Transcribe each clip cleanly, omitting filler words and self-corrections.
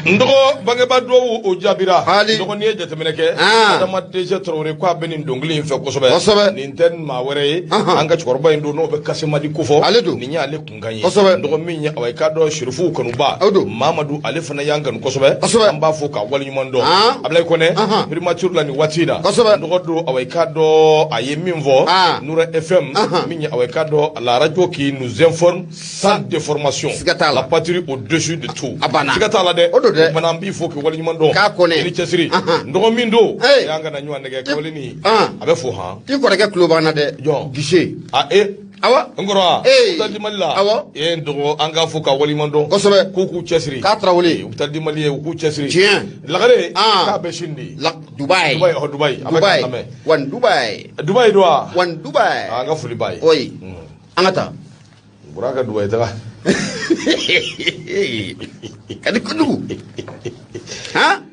N dɔgɔ, bangebaa duwawu o jaabira. Ali. N dɔgɔ, n'i ye jateminɛ kɛ, Ah. Adama DG Traoré ko a bɛ nin dɔnkili in fɛ kosɛbɛ. Kosɛbɛ. Nin tɛ maa wɛrɛ ye, Ahan. an ka cɛkɔrɔba in don, n'o bɛ Kasemadi kofɔ. Ale don. Nin y'ale kunkan ye. Kosɛbɛ. N dɔgɔ, min ye, awa, i k'a dɔn Sirifuw kanuba. O don. Mamadu, ale fana y'an kanu kosɛbɛ. Kosɛbɛ. An b'a fɔ k'a waleɲuman dɔn. Ah. Ablaye Kɔnɛ, Ahan. primature la nin waati in na. Kosɛbɛ. N dɔgɔ don, awa, i k'a dɔn a ye min fɔ. Ah. Noura FM. Ahan. Min ye, awa, i k'a dɔn la radio qui nous informe sans déformation. Siga t'a la. La patrie au-dessus de tout. A banna. Siga t'a la dɛ. O don dɛ. O kumana an b'i fo k'i waleɲuman dɔn. K'a kɔnɛ. I ni cɛsiri. Ahan. N dɔgɔ min don. Hey. Y'an kana ɲɔgɔn nɛgɛ kawale ni. Ah. A bɛ fo han. I kɔrɔkɛ tulo b'an na dɛ. Jɔn? Guichet. A e. Awɔ. N kɔrɔ wa? Hey. Hôpital du Mali la. Awɔ. E n dɔgɔ, an k'a fo k'a waleɲuman dɔn. Kosɛbɛ. K'u k'u cɛsiri. K'a Tarawele. Hôpital du Mali ye, u k'u cɛsiri. Tiɲɛ. Lagare. Ah. K'a bɛ sini de. La Dubaï. Dubaï, ɔ, Dubaï. A bɛ Dubaï. k'an lamɛn. Wan Dubaï. Dubaï don wa? Wan Dubaï. An ka foli b'a ye. Oui. An ka taa. Bura ka Dubaï taga. Ka di kojugu. Han?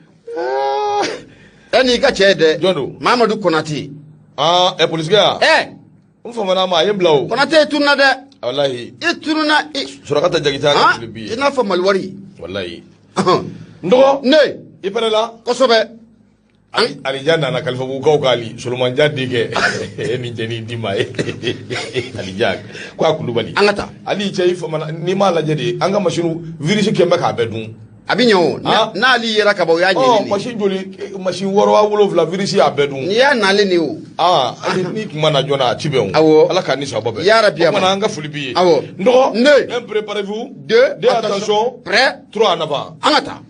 E n'i ka cɛ ye dɛ. Jɔn don? Mamadu Konate. Ah, ɛ polisikɛ ya? Ɛ. N famana a ma, a ye n bila o. Konate, e tununa dɛ. Walahi. I tununa i. Surakata Jakite, an ka Han? foli b'i I ye. n'a fɔ maliwari. Walahi. Ɔhɔn. N dɔgɔ. Ne. I pɛrɛ la? Kosɛbɛ. Alija nana Kalifabugukaw ka Ali Solomanja denkɛ e ni cɛnin di ma ye Alija ko a Kulubali. An ka taa. Ali cɛ, i famana n'i m'a lajɛ de, an ka machine virus kɛn bɛ k'a bɛɛ dun. A bɛ ɲɛ o. Ah. N'ale yera ka ban, o y'a Ɔ ɲɛnen de. Machine joli, machine 6 wa 7 virus y'a bɛɛ dun. N'i y'a nalen de o. Aa, hali n'i kun ma na joona, a ti bɛn o. Awɔ. Ala k'a ni sababa bɛn. Ya Rabbi, O kumana amin. an ka foli b'i ye. Awɔ. N dɔgɔ. Ne. Un, préparez-vous. Deux. Deux, attention. Prêt. Trois, en avant. An ka taa.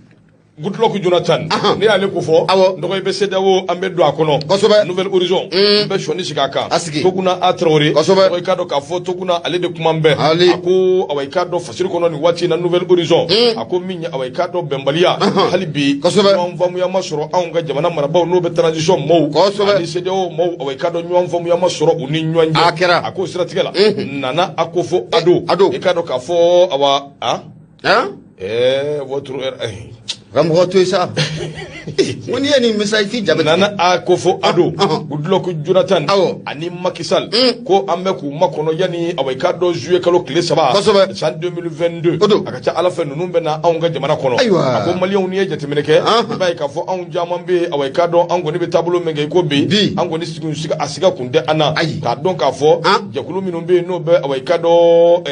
Goodluck Jonathan. Ahan. Ne y'ale ko fɔ. Awɔ. N dɔgɔ, i bɛ CEDEAO, an bɛ don a kɔnɔ. Kosɛbɛ. Nouvel Horizon. N bɛ sɔnni sigi a kan. A sigi. Toguna A Traoré. Kosɛbɛ. Dɔgɔ, i k'a dɔn k'a fɔ Toguna, ale de kuma bɛɛ. Ali. A ko awa, i k'a dɔn fasiri kɔnɔ nin waati in na, Nouvel Horizon. A ko min ye, awa, i k'a dɔn bɛnbaliya. Hali bi. Kosɛbɛ. Ɲɔgɔn faamuya ma sɔrɔ anw ka jamana marabaaw n'o bɛ transition mɔɔw. Kosɛbɛ. Ani CEDEAO mɔɔw, awa, i k'a dɔn ɲɔgɔn faamuya ma sɔrɔ u ni ɲɔgɔn cɛ. A kɛra. A k'o siratigɛ la. Nana Akufo Addo. Addo. I k'a dɔn k'a fɔ awa han. Han? Ɛɛ votre Ka mɔgɔ to yen sa. N ko n'i ye nin message f'i ja bɛ tigɛ. Nana Akufo Addo, Ɔhɔn. Goodluck Jonathan Awɔ. ani Macky Sall, ko an bɛ k'u makɔnɔ yanni, awa, i k'a dɔn juillet kalo tile 3 Kosɛbɛ. san 2022. O don. A ka ca Ala fɛ, ninnu bɛ na anw ka jamana kɔnɔ. Ayiwa. A ko maliyɛnw, n'i ye jateminɛ kɛ, Ahan. i b'a ye k'a fɔ anw caman bɛ yen, awa, i k'a dɔn an kɔni bɛ taabolo min kɛ i ko bi, Bi. an kɔni sigi siga a siga kun tɛ an na. Ayi. K'a dɔn k'a fɔ Han. jɛkulu minnu bɛ yen n'o bɛ, awa, i k'a dɔn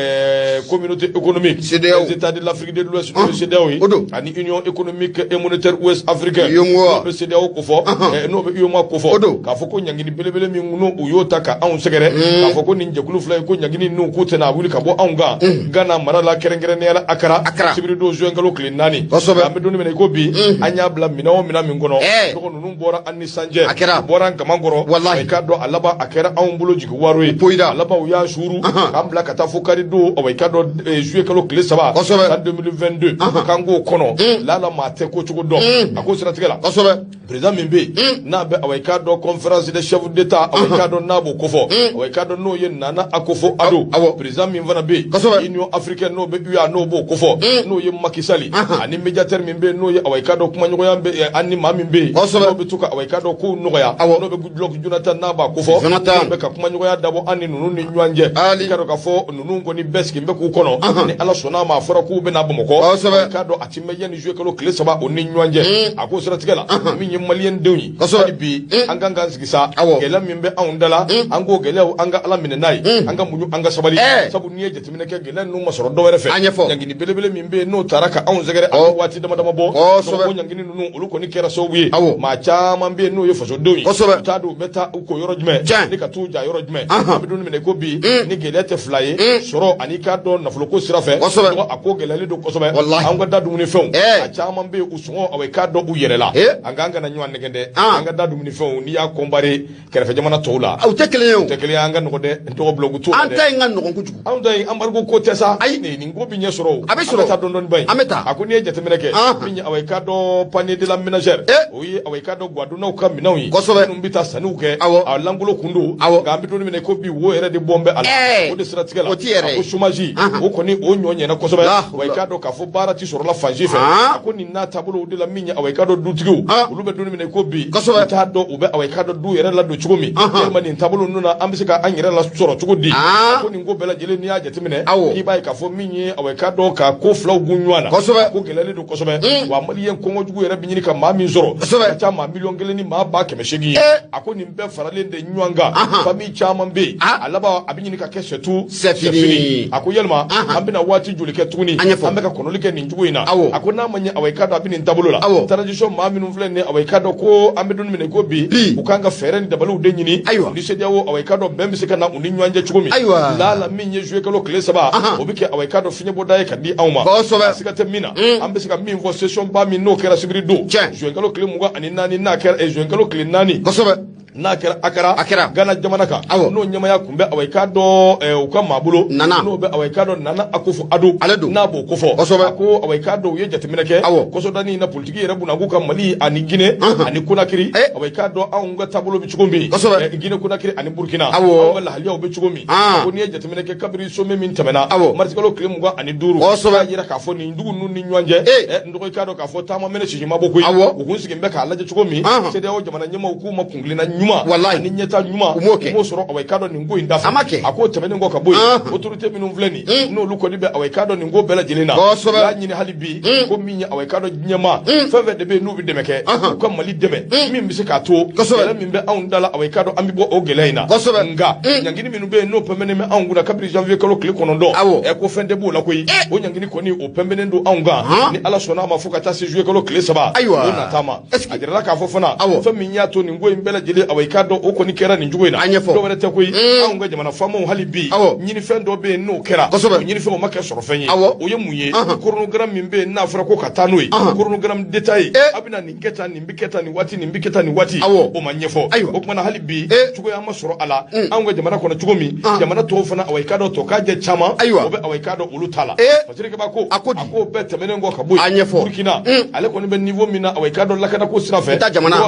communauté économique CEDEAO. des États de l'Afrique de l'Ouest, n'o ye CEDEAO ye, O don. ani Union économique et monétaire ouest africaine, UEMOA. n'o bɛ CEDEAO kofɔ, n'o bɛ UEMOA kofɔ. O don. K'a fɔ ko ɲangini belebele min n'o u y'o ta ka anw sɛgɛrɛ, k'a fɔ ko nin jɛkulu fila ye, ko ɲangini ninnu k'u tɛna wuli ka bɔ anw kan Ghana mara la, kɛrɛnkɛrɛnnenya la Akara, Accra. sibiridon juin kalo tile 4. Kosɛbɛ. An bɛ don min na i ko bi, an y'a bila minɛn o minɛn min kɔnɔ, dɔgɔ ninnu bɔra an ni sanjɛ. A kɛra. U bɔra an kaman kɔrɔ. Walahi. I k'a dɔn a laban a kɛra anw bolo jigi waro ye. Poyida. A laban u y'a suuru Ahan. k'an bila ka taa fo kari don, awa, i k'a dɔn juillet kalo tile 3 Kosɛbɛ. san 2022, k'an k'o kɔnɔ lala maa tɛ ko cogo dɔn. A ko siratigɛ la, Kosɛbɛ. président min bɛ yen n'a bɛ, awa, i k'a dɔn conférence des chefs d'État, awa, i k'a dɔn n'a b'o kofɔ, awa, i k'a dɔn n'o ye Nana Akufo Addo, Awɔ. président min fana bɛ yen, Kosɛbɛ. Union africaine n'o bɛ UA, n'o b'o kofɔ, n'o ye Macky Sall, ani médiateur min bɛ yen n'o ye, awa, i k'a dɔn kumaɲɔgɔnya bɛ an ni maa min bɛ yen Kosɛbɛ. n'o bɛ to ka, awa, i k'a dɔn kow nɔgɔya, Awɔ. n'o bɛ Goodluck Jonathan n'a b'a kofɔ, Jonathan. n'o bɛ ka kumaɲɔgɔnya dabɔ an ni ninnu ni ɲɔgɔn cɛ. Ali. I k'a dɔn k'a fɔ ninnu kɔni bɛɛ sigi bɛ k'u kɔnɔ, ni Ala sɔnna a ma, a fɔra k'u bɛna Bamakɔ. Kosɛbɛ. I k'a dɔn a ti mɛn yanni juillet kalo tile 3 o ni ɲɔgɔn cɛ. A ko siratigɛ la, min ye maliyɛn denw ye, Kosɛbɛ. hali bi an kan k'an sigi sa, Awɔ. gɛlɛya min bɛ anw da la, an k'o gɛlɛyaw, an ka Ala minɛ n'a ye, an ka muɲu, an ka sabali, sabu n'i ye jateminɛ kɛ, gɛlɛya ninnu ma sɔrɔ dɔwɛrɛ fɛ. A ɲɛfɔ. Ɲangini belebele min bɛ yen n'o taara ka anw sɛgɛrɛ a Ɔ. bɛ waati dama dama bɔ. Kosɛbɛ. Donc, o ɲangini ninnu olu kɔni kɛra sababu ye, Awɔ. maa caman bɛ yen n'o ye fasodenw ye, Kosɛbɛ. u t'a dɔn u bɛ taa u ko yɔrɔ jumɛn Tiɲɛ. ni ka t'u ja yɔrɔ jumɛn. Ahan. An bɛ don min na i ko bi, ni gɛlɛya tɛ fila ye, sɔrɔ ani k'a dɔn nafoloko sira fɛ. Kosɛbɛ. Donc, a ko gɛlɛyalen don kosɛbɛ. Walahi. An ka da dumunifɛnw, a caman bɛ yen, u sɔngɔ, awa, i k'a dɔn u yɛrɛ la. An k'an kana ɲɔgɔn nɛgɛn dɛ. Ah. An ka da dumunifɛnw, n'i y'a comparer kɛrɛfɛ jamana tɔw la, U tɛ kelen ye o. u tɛ kelen ye. An ka nɔgɔ dɛ, n tɔgɔ bulɔgu t'o la An dɛ. ta in ka nɔgɔn kojugu. Anw ta in, embargo ko tɛ sa. Ayi. Nin ko bɛ ɲɛ sɔrɔ o. A bɛ sɔrɔ. An bɛ taa dɔɔni dɔɔni ba in. An bɛ taa. A ko n'i ye jateminɛ kɛ, Ah. min ye, awa, i k'a dɔn panier de la ménagère, o ye, awa, i k'a dɔn guwadonnaw ka minɛnw ye, Kosɛbɛ. minnu bɛ taa sanniw kɛ, Awɔ. a lankolon kun don. Awɔ. Nka an bɛ don min na i ko bi, wo yɛrɛ de bɔn bɛ a la. O de siratigɛ la, O ti yɛrɛ a ye. ko chômage, Ahan. o kɔni o ɲɔ ɲɛna kosɛbɛ. Lah. Wa i k'a dɔn k'a fɔ baara ti sɔrɔla fan si fɛ. Ah. A ko nin n'a taabolo, o de la min ye, awa, i k'a dɔn dɔn dutigiw olu bɛ don min na i ko bi u t'a dɔn u bɛ awa i k'a dɔn du yɛrɛ ladon cogo min yalima nin taabolo ninnu na an bɛ se ka an yɛrɛ lasɔrɔ cogo di ko nin ko bɛɛ lajɛlen n'i y'a jateminɛ k'i b'a ye k'a fɔ min ye awa i k'a dɔn ka ko filaw gun ɲɔgɔn na ko gɛlɛyalen don kosɛbɛ wa maliyɛn kɔngɔ jugu yɛrɛ bɛ ɲini ka maa min sɔrɔ ka ca maa 1 miliyɔn ni maa 800,000 ye. A ko nin bɛɛ faralen de ɲɔgɔn kan, famille caman bɛ yen, a laban a bɛ ɲini ka kɛ c'est tout, c'est fini. A ko yalima an bɛna waati joli kɛ tuguni an bɛ ka kɔnɔli kɛ nin cogo in na? A ko n'a ma ɲɛ, awa i k'a dɔn a bɛ nin taabolo la, transition maa minnu filɛ nin ye, awa i k'a dɔn ko an bɛ don min na i ko bi, u kan ka fɛɛrɛ ni dabaliw de ɲini ni CEDEAO, awa i k'a dɔn bɛn bɛ se ka na u ni ɲɔgɔn cɛ cogo min. Lala min ye juillet kalo tile 3, o bɛ kɛ, awa i k'a dɔn, fiɲɛbɔda ye ka di anw ma. A siga tɛ min na, an bɛ se ka min fɔ, session ba min n'o kɛra sibiri don, juin kalo tile 24, n'a kɛra juin kalo tile 4, n'a kɛra Akara, a kɛra Ghana jamana kan, n'o ɲɛmaya kun bɛ, awa i k'a dɔn, u ka maa bolo, Nana, n'o bɛ, awa i k'a dɔn, Nana Akufo Addo, ale don, n'a b'o kofɔ. A ko, awa i k'a dɔn, u ye jateminɛ kɛ kɔsɔdani in na, politiki yɛrɛ bunakun ka Mali ani Guinée ani Conakry, awa i k'a dɔn anw ka taabolo bɛ cogo min, Guinée Conakry ani Burkina, anw ka lahaliyaw bɛ cogo min. Ko n'i ye jateminɛ kɛ, kabini sommet min tɛmɛna mars kalo tile 25, y'a jira k'a fɔ nin dugu ninnu ni ɲɔgɔn cɛ, n dɔgɔ, i k'a dɔn k'a fɔ taama mɛnɛ sisi ma bɔ koyi. U kun sigilen bɛ k'a lajɛ cogo min, CEDEAO jamana ɲɛmaaw k'u ma kunkilenna ɲuman ani ɲɛta ɲuman, u m'o kɛ, u m'o sɔrɔ, awa i k'a dɔn, nin ko in da fɛ. A ma kɛ. A k'o tɛmɛnen kɔ ka bɔ yen, autorité minnu filɛ nin, n'olu kɔni bɛ, awa i k'a dɔn, nin ko bɛɛ lajɛlen na, u y'a ɲini hali bi ko min ye, awa i k'a dɔn, diɲɛmaa fɛn fɛn de bɛ yen n'u bɛ dɛmɛ kɛ, u ka Mali dɛmɛ min bɛ se k'a to gɛlɛya min bɛ anw da la, awa i k'a dɔn, an bɛ bɔ o gɛlɛya in na. Nka ɲangini minnu bɛ yen n'o pɛnpɛnnen bɛ anw kunna kabini janvier kalo tile 9, ɛ, ko fɛn tɛ b'o la koyi. O ɲangini kɔni, o pɛnpɛnnen don anw kan, ni Ala sɔnna a ma, fo ka taa se juillet kalo tile 3 o nata ma. A jirala k'a fɔ fana, fɛn min y'a to nin ko in bɛɛ lajɛlen, awa i k'a dɔn, o kɔni kɛra nin cogo in na, dɔwɛrɛ tɛ koyi, anw ka jamana faamaw hali bi, ɲinifɛn dɔ bɛ yen n'o kɛra, o ɲinifɛn o ma kɛ sɔrɔfɛn ye. O ye mun ye? Chronogramme min bɛ yen n'a fɔra ko ka taa n'o ye, chronogramme détaillé, a bɛna nin kɛ tan, nin bɛ kɛ tan nin waati, nin bɛ kɛ tan nin waati, o ma ɲɛfɔ. O kumana hali bi, cogoya ma sɔrɔ a la anw ka jamana kɔnɔ cogo min, jamana tɔw fana, awa i k'a dɔn, tɔ k'a jɛ caman, o bɛ, awa i k'a dɔn, olu ta la. Fasiri Kaba ko a ko bɛɛ tɛmɛnen kɔ ka bɔ yen, Burkina ale kɔni bɛ niveau min na, awa i k'a dɔn, lakanako sira fɛ,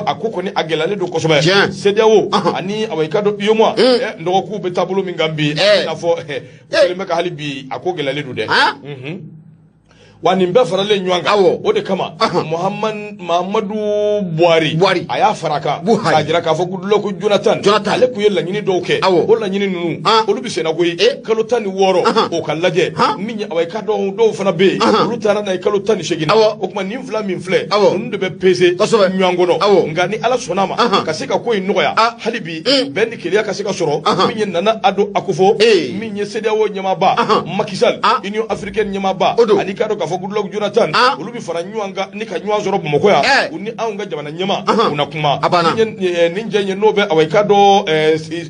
a ko kɔni a gɛlɛyalen don kosɛbɛ. CEDEAO ani, awa i k'a dɔn, UEMOA, n dɔgɔ, k'u bɛ taabolo min kan bi, i n'a fɔ kɛlen bɛ ka hali bi, a ko gɛlɛyalen don dɛ. Wa nin bɛɛ faralen ɲɔgɔn kan, o de kama Muhammadu Buhari a y'a fara a kan k'a jira k'a fɔ Goodluck Jonathan, ale tun ye laɲini dɔw kɛ. O laɲini ninnu, olu bɛ senna koyi. Kalo 16, o ka lajɛ min ye, awa i k'a dɔn, dɔw fana bɛ yen, olu taara n'a ye kalo 18 na. O tuma nin fila min filɛ, ninnu de bɛ peser ɲɔgɔn kɔnɔ. Nka ni Ala sɔnna a ma, ka se ka ko in nɔgɔya hali bi, bɛn ni kelenya ka se ka sɔrɔ, min ye Nana Addo Akufo, min ye CEDEAO ɲɛmaaba, Macky Sall, Union africaine ɲɛmaaba, ani k'a dɔn k'a fɔ Goodluck Jonathan, olu bɛ fara ɲɔgɔn kan ni ka ɲɔgɔn sɔrɔ Bamakɔ yan, u ni anw ka jamana ɲɛmaa, u na kuma. Nin jɛ in ye, n'o bɛ, awa i k'a dɔn,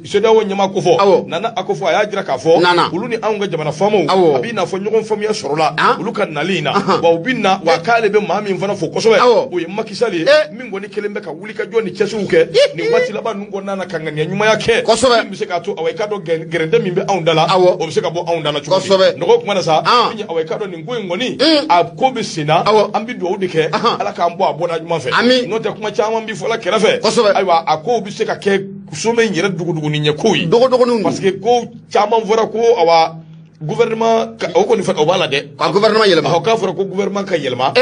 CEDEAO ɲɛmaa ko fɔ, Nana Akufo, a y'a jira k'a fɔ olu ni anw ka jamana faamaw, a b'i n'a fɔ ɲɔgɔn faamuya sɔrɔla olu ka nali in na. Wa u bɛ na, wa k'ale bɛ maa min fana fo kosɛbɛ, o ye Macky Sall ye, min kɔni kelen bɛ ka wuli ka jɔ ni cɛsiriw kɛ nin waati laban ninnu kɔnɔna na, ka ŋaniya ɲumanya kɛ min bɛ se k'a to, awa i k'a dɔn, gɛrɛntɛ min bɛ anw da la, o bɛ se ka bɔ anw da la cogo min. Nɔgɔ kuma na sa, min ye, awa i k'a dɔn, nin ko in kɔni, a ko bɛ sen na. An bɛ dugawu de kɛ, Ala k'an bɔ a bɔda ɲuman fɛ. N'o tɛ, kuma caman bɛ fɔla kɛrɛfɛ. Ayiwa, a kow bɛ se ka kɛ sommet in yɛrɛ duguduguni ɲɛ kow ye. Dɔgɔdɔgɔninw. Parce que ko caman fɔra ko, awa, gouvernement o kɔni fana, o b'a la dɛ. Ka gouvernement yɛlɛma. K'a fɔra ko gouvernement ka yɛlɛma.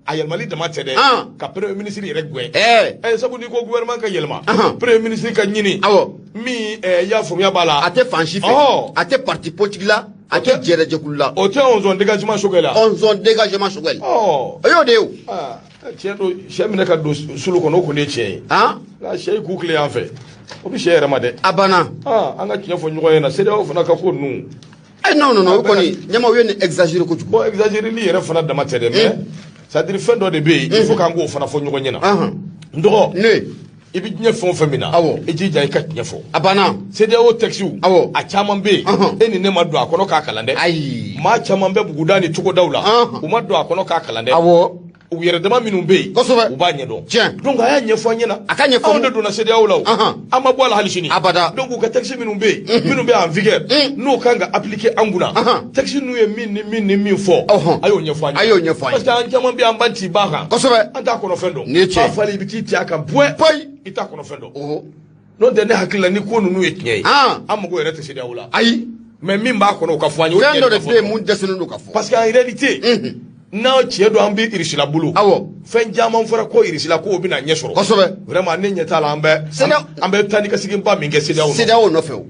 A yɛlɛmali dama tɛ dɛ, ka premier ministre yɛrɛ gɛn. Sabu n'i ko gouvernement ka yɛlɛma, premier ministre ka ɲini min, i y'a faamuya b'a la. A tɛ fan si fɛ, a tɛ parti politique la, a tɛ jɛrɛjɛkulu la. O tɛ onzon dégagement Choguel la. Onzon dégagement Choguel. O y'o de ye o. Tiɲɛ don, sɛ minɛ ka don sulu kɔnɔ, o kɔni ye tiɲɛ ye. Nka sɛ y'i k'u tile yan fɛ, o bɛ sɛ yɛrɛ ma dɛ. A banna. An ka tiɲɛ fɔ ɲɔgɔn ɲɛna, CEDEAO fana ka ko ninnu. Non, non, non, o kɔni ɲɛmaaw ye nin exagéré kojugu. Bon, exagéré yɛrɛ fana dama tɛ dɛ, mais c'est à dire fɛn dɔ de bɛ yen, il faut k'an k'o fana fɔ ɲɔgɔn ɲɛna. N dɔgɔ, ne i bɛ diɲɛ fɛn o fɛn min na, i jija i ka tiɲɛ fɔ. A banna. CEDEAO texte, a caman bɛ yen, e ni ne ma don a kɔnɔ k'a kalan dɛ. Ayi. Maa caman bɛ buguda ni togodaw la, u ma don a kɔnɔ k'a kalan dɛ. U yɛrɛ dama minnu bɛ yen, u b'a ɲɛdɔn. Donc a y'a ɲɛfɔ an ɲɛna. A ka ɲɛfɔ. Anw de donna CEDEAO la o, an ma bɔ a la hali sini. Abada. Donc u ka texte minnu bɛ yen, minnu bɛ en vigueur, n'o kan ka appliquer an kunna, texte ninnu ye min ni min ni min fɔ, a y'o ɲɛfɔ an ye. A y'o ɲɛfɔ an ye. Parce que an caman bɛ yen, an b'an ci ba kan. An t'a kɔnɔ fɛn dɔn. Nin ye tiɲɛ ye. Ba falen, i bɛ t'i ci a kan point. Poyi. I t'a kɔnɔ fɛn dɔn. N'o tɛ, ne hakili la, ni ko ninnu ye tiɲɛ ye, an mago yɛrɛ tɛ CEDEAO la. Ayi. Mais min b'a kɔnɔ, o ka fɔ an ye. Fɛn dɔ de bɛ yen mun dɛsɛlen don ka fɔ. Parce que en réalité, N'a tiɲɛ don an bɛ Irisila bolo. Awɔ. Fɛn caman fɔra ko Irisila k'o bɛna ɲɛ sɔrɔ. Kosɛbɛ. Vraiment ne ɲɛ t'a la an bɛ. An bɛ taa ni ka segin ba min kɛ CEDEAO nɔfɛ. CEDEAO nɔfɛ o.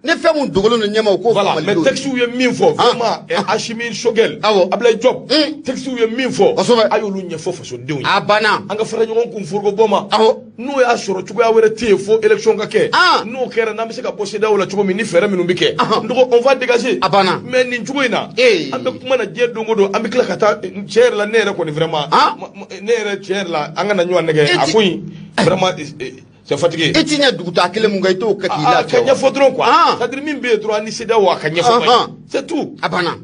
Ni fɛn mun dogolen don ɲɛmaw k'o fɔ Voilà, mais Malidenw ye. textes ye min fɔ vraiment Assimi Choguel, Awɔ. Abdoulaye Diop, textes ye min fɔ, Kosɛbɛ. a y'olu ɲɛfɔ fasodenw ye. A banna. An ka fara ɲɔgɔn kun foroko bɔ ma. Awɔ. N'o y'a sɔrɔ cogoya wɛrɛ tɛ yen fo élection ka kɛ. Ah. N'o kɛra n'an bɛ se ka bɔ CEDEAO la cogo min ni fɛɛrɛ minnu bɛ kɛ. Ahan. N dɔgɔ on va dégager. A banna. Mais nin cogo in na. Ee. An bɛ kuma na diɲɛ don o don an bɛ tila ka taa tiɲɛ yɛrɛ la ne yɛrɛ kɔni vraiment. Ah. Ne yɛrɛ tiɲɛ yɛrɛ la an kana ɲɔgɔn nɛgɛ E a ti- ko in vraiment c'est fatigué. E ti ɲɛ dugutaa kelen mun kɛ i t'o kɛ k'i Ah, ka lafiya wa? ɲɛfɔ dɔrɔn quoi. Ah. C'est à dire min bɛ yen dɔrɔn an ni CEDEAO a ka ɲɛfɔ man Ahan. ɲi. C'est tout. A banna.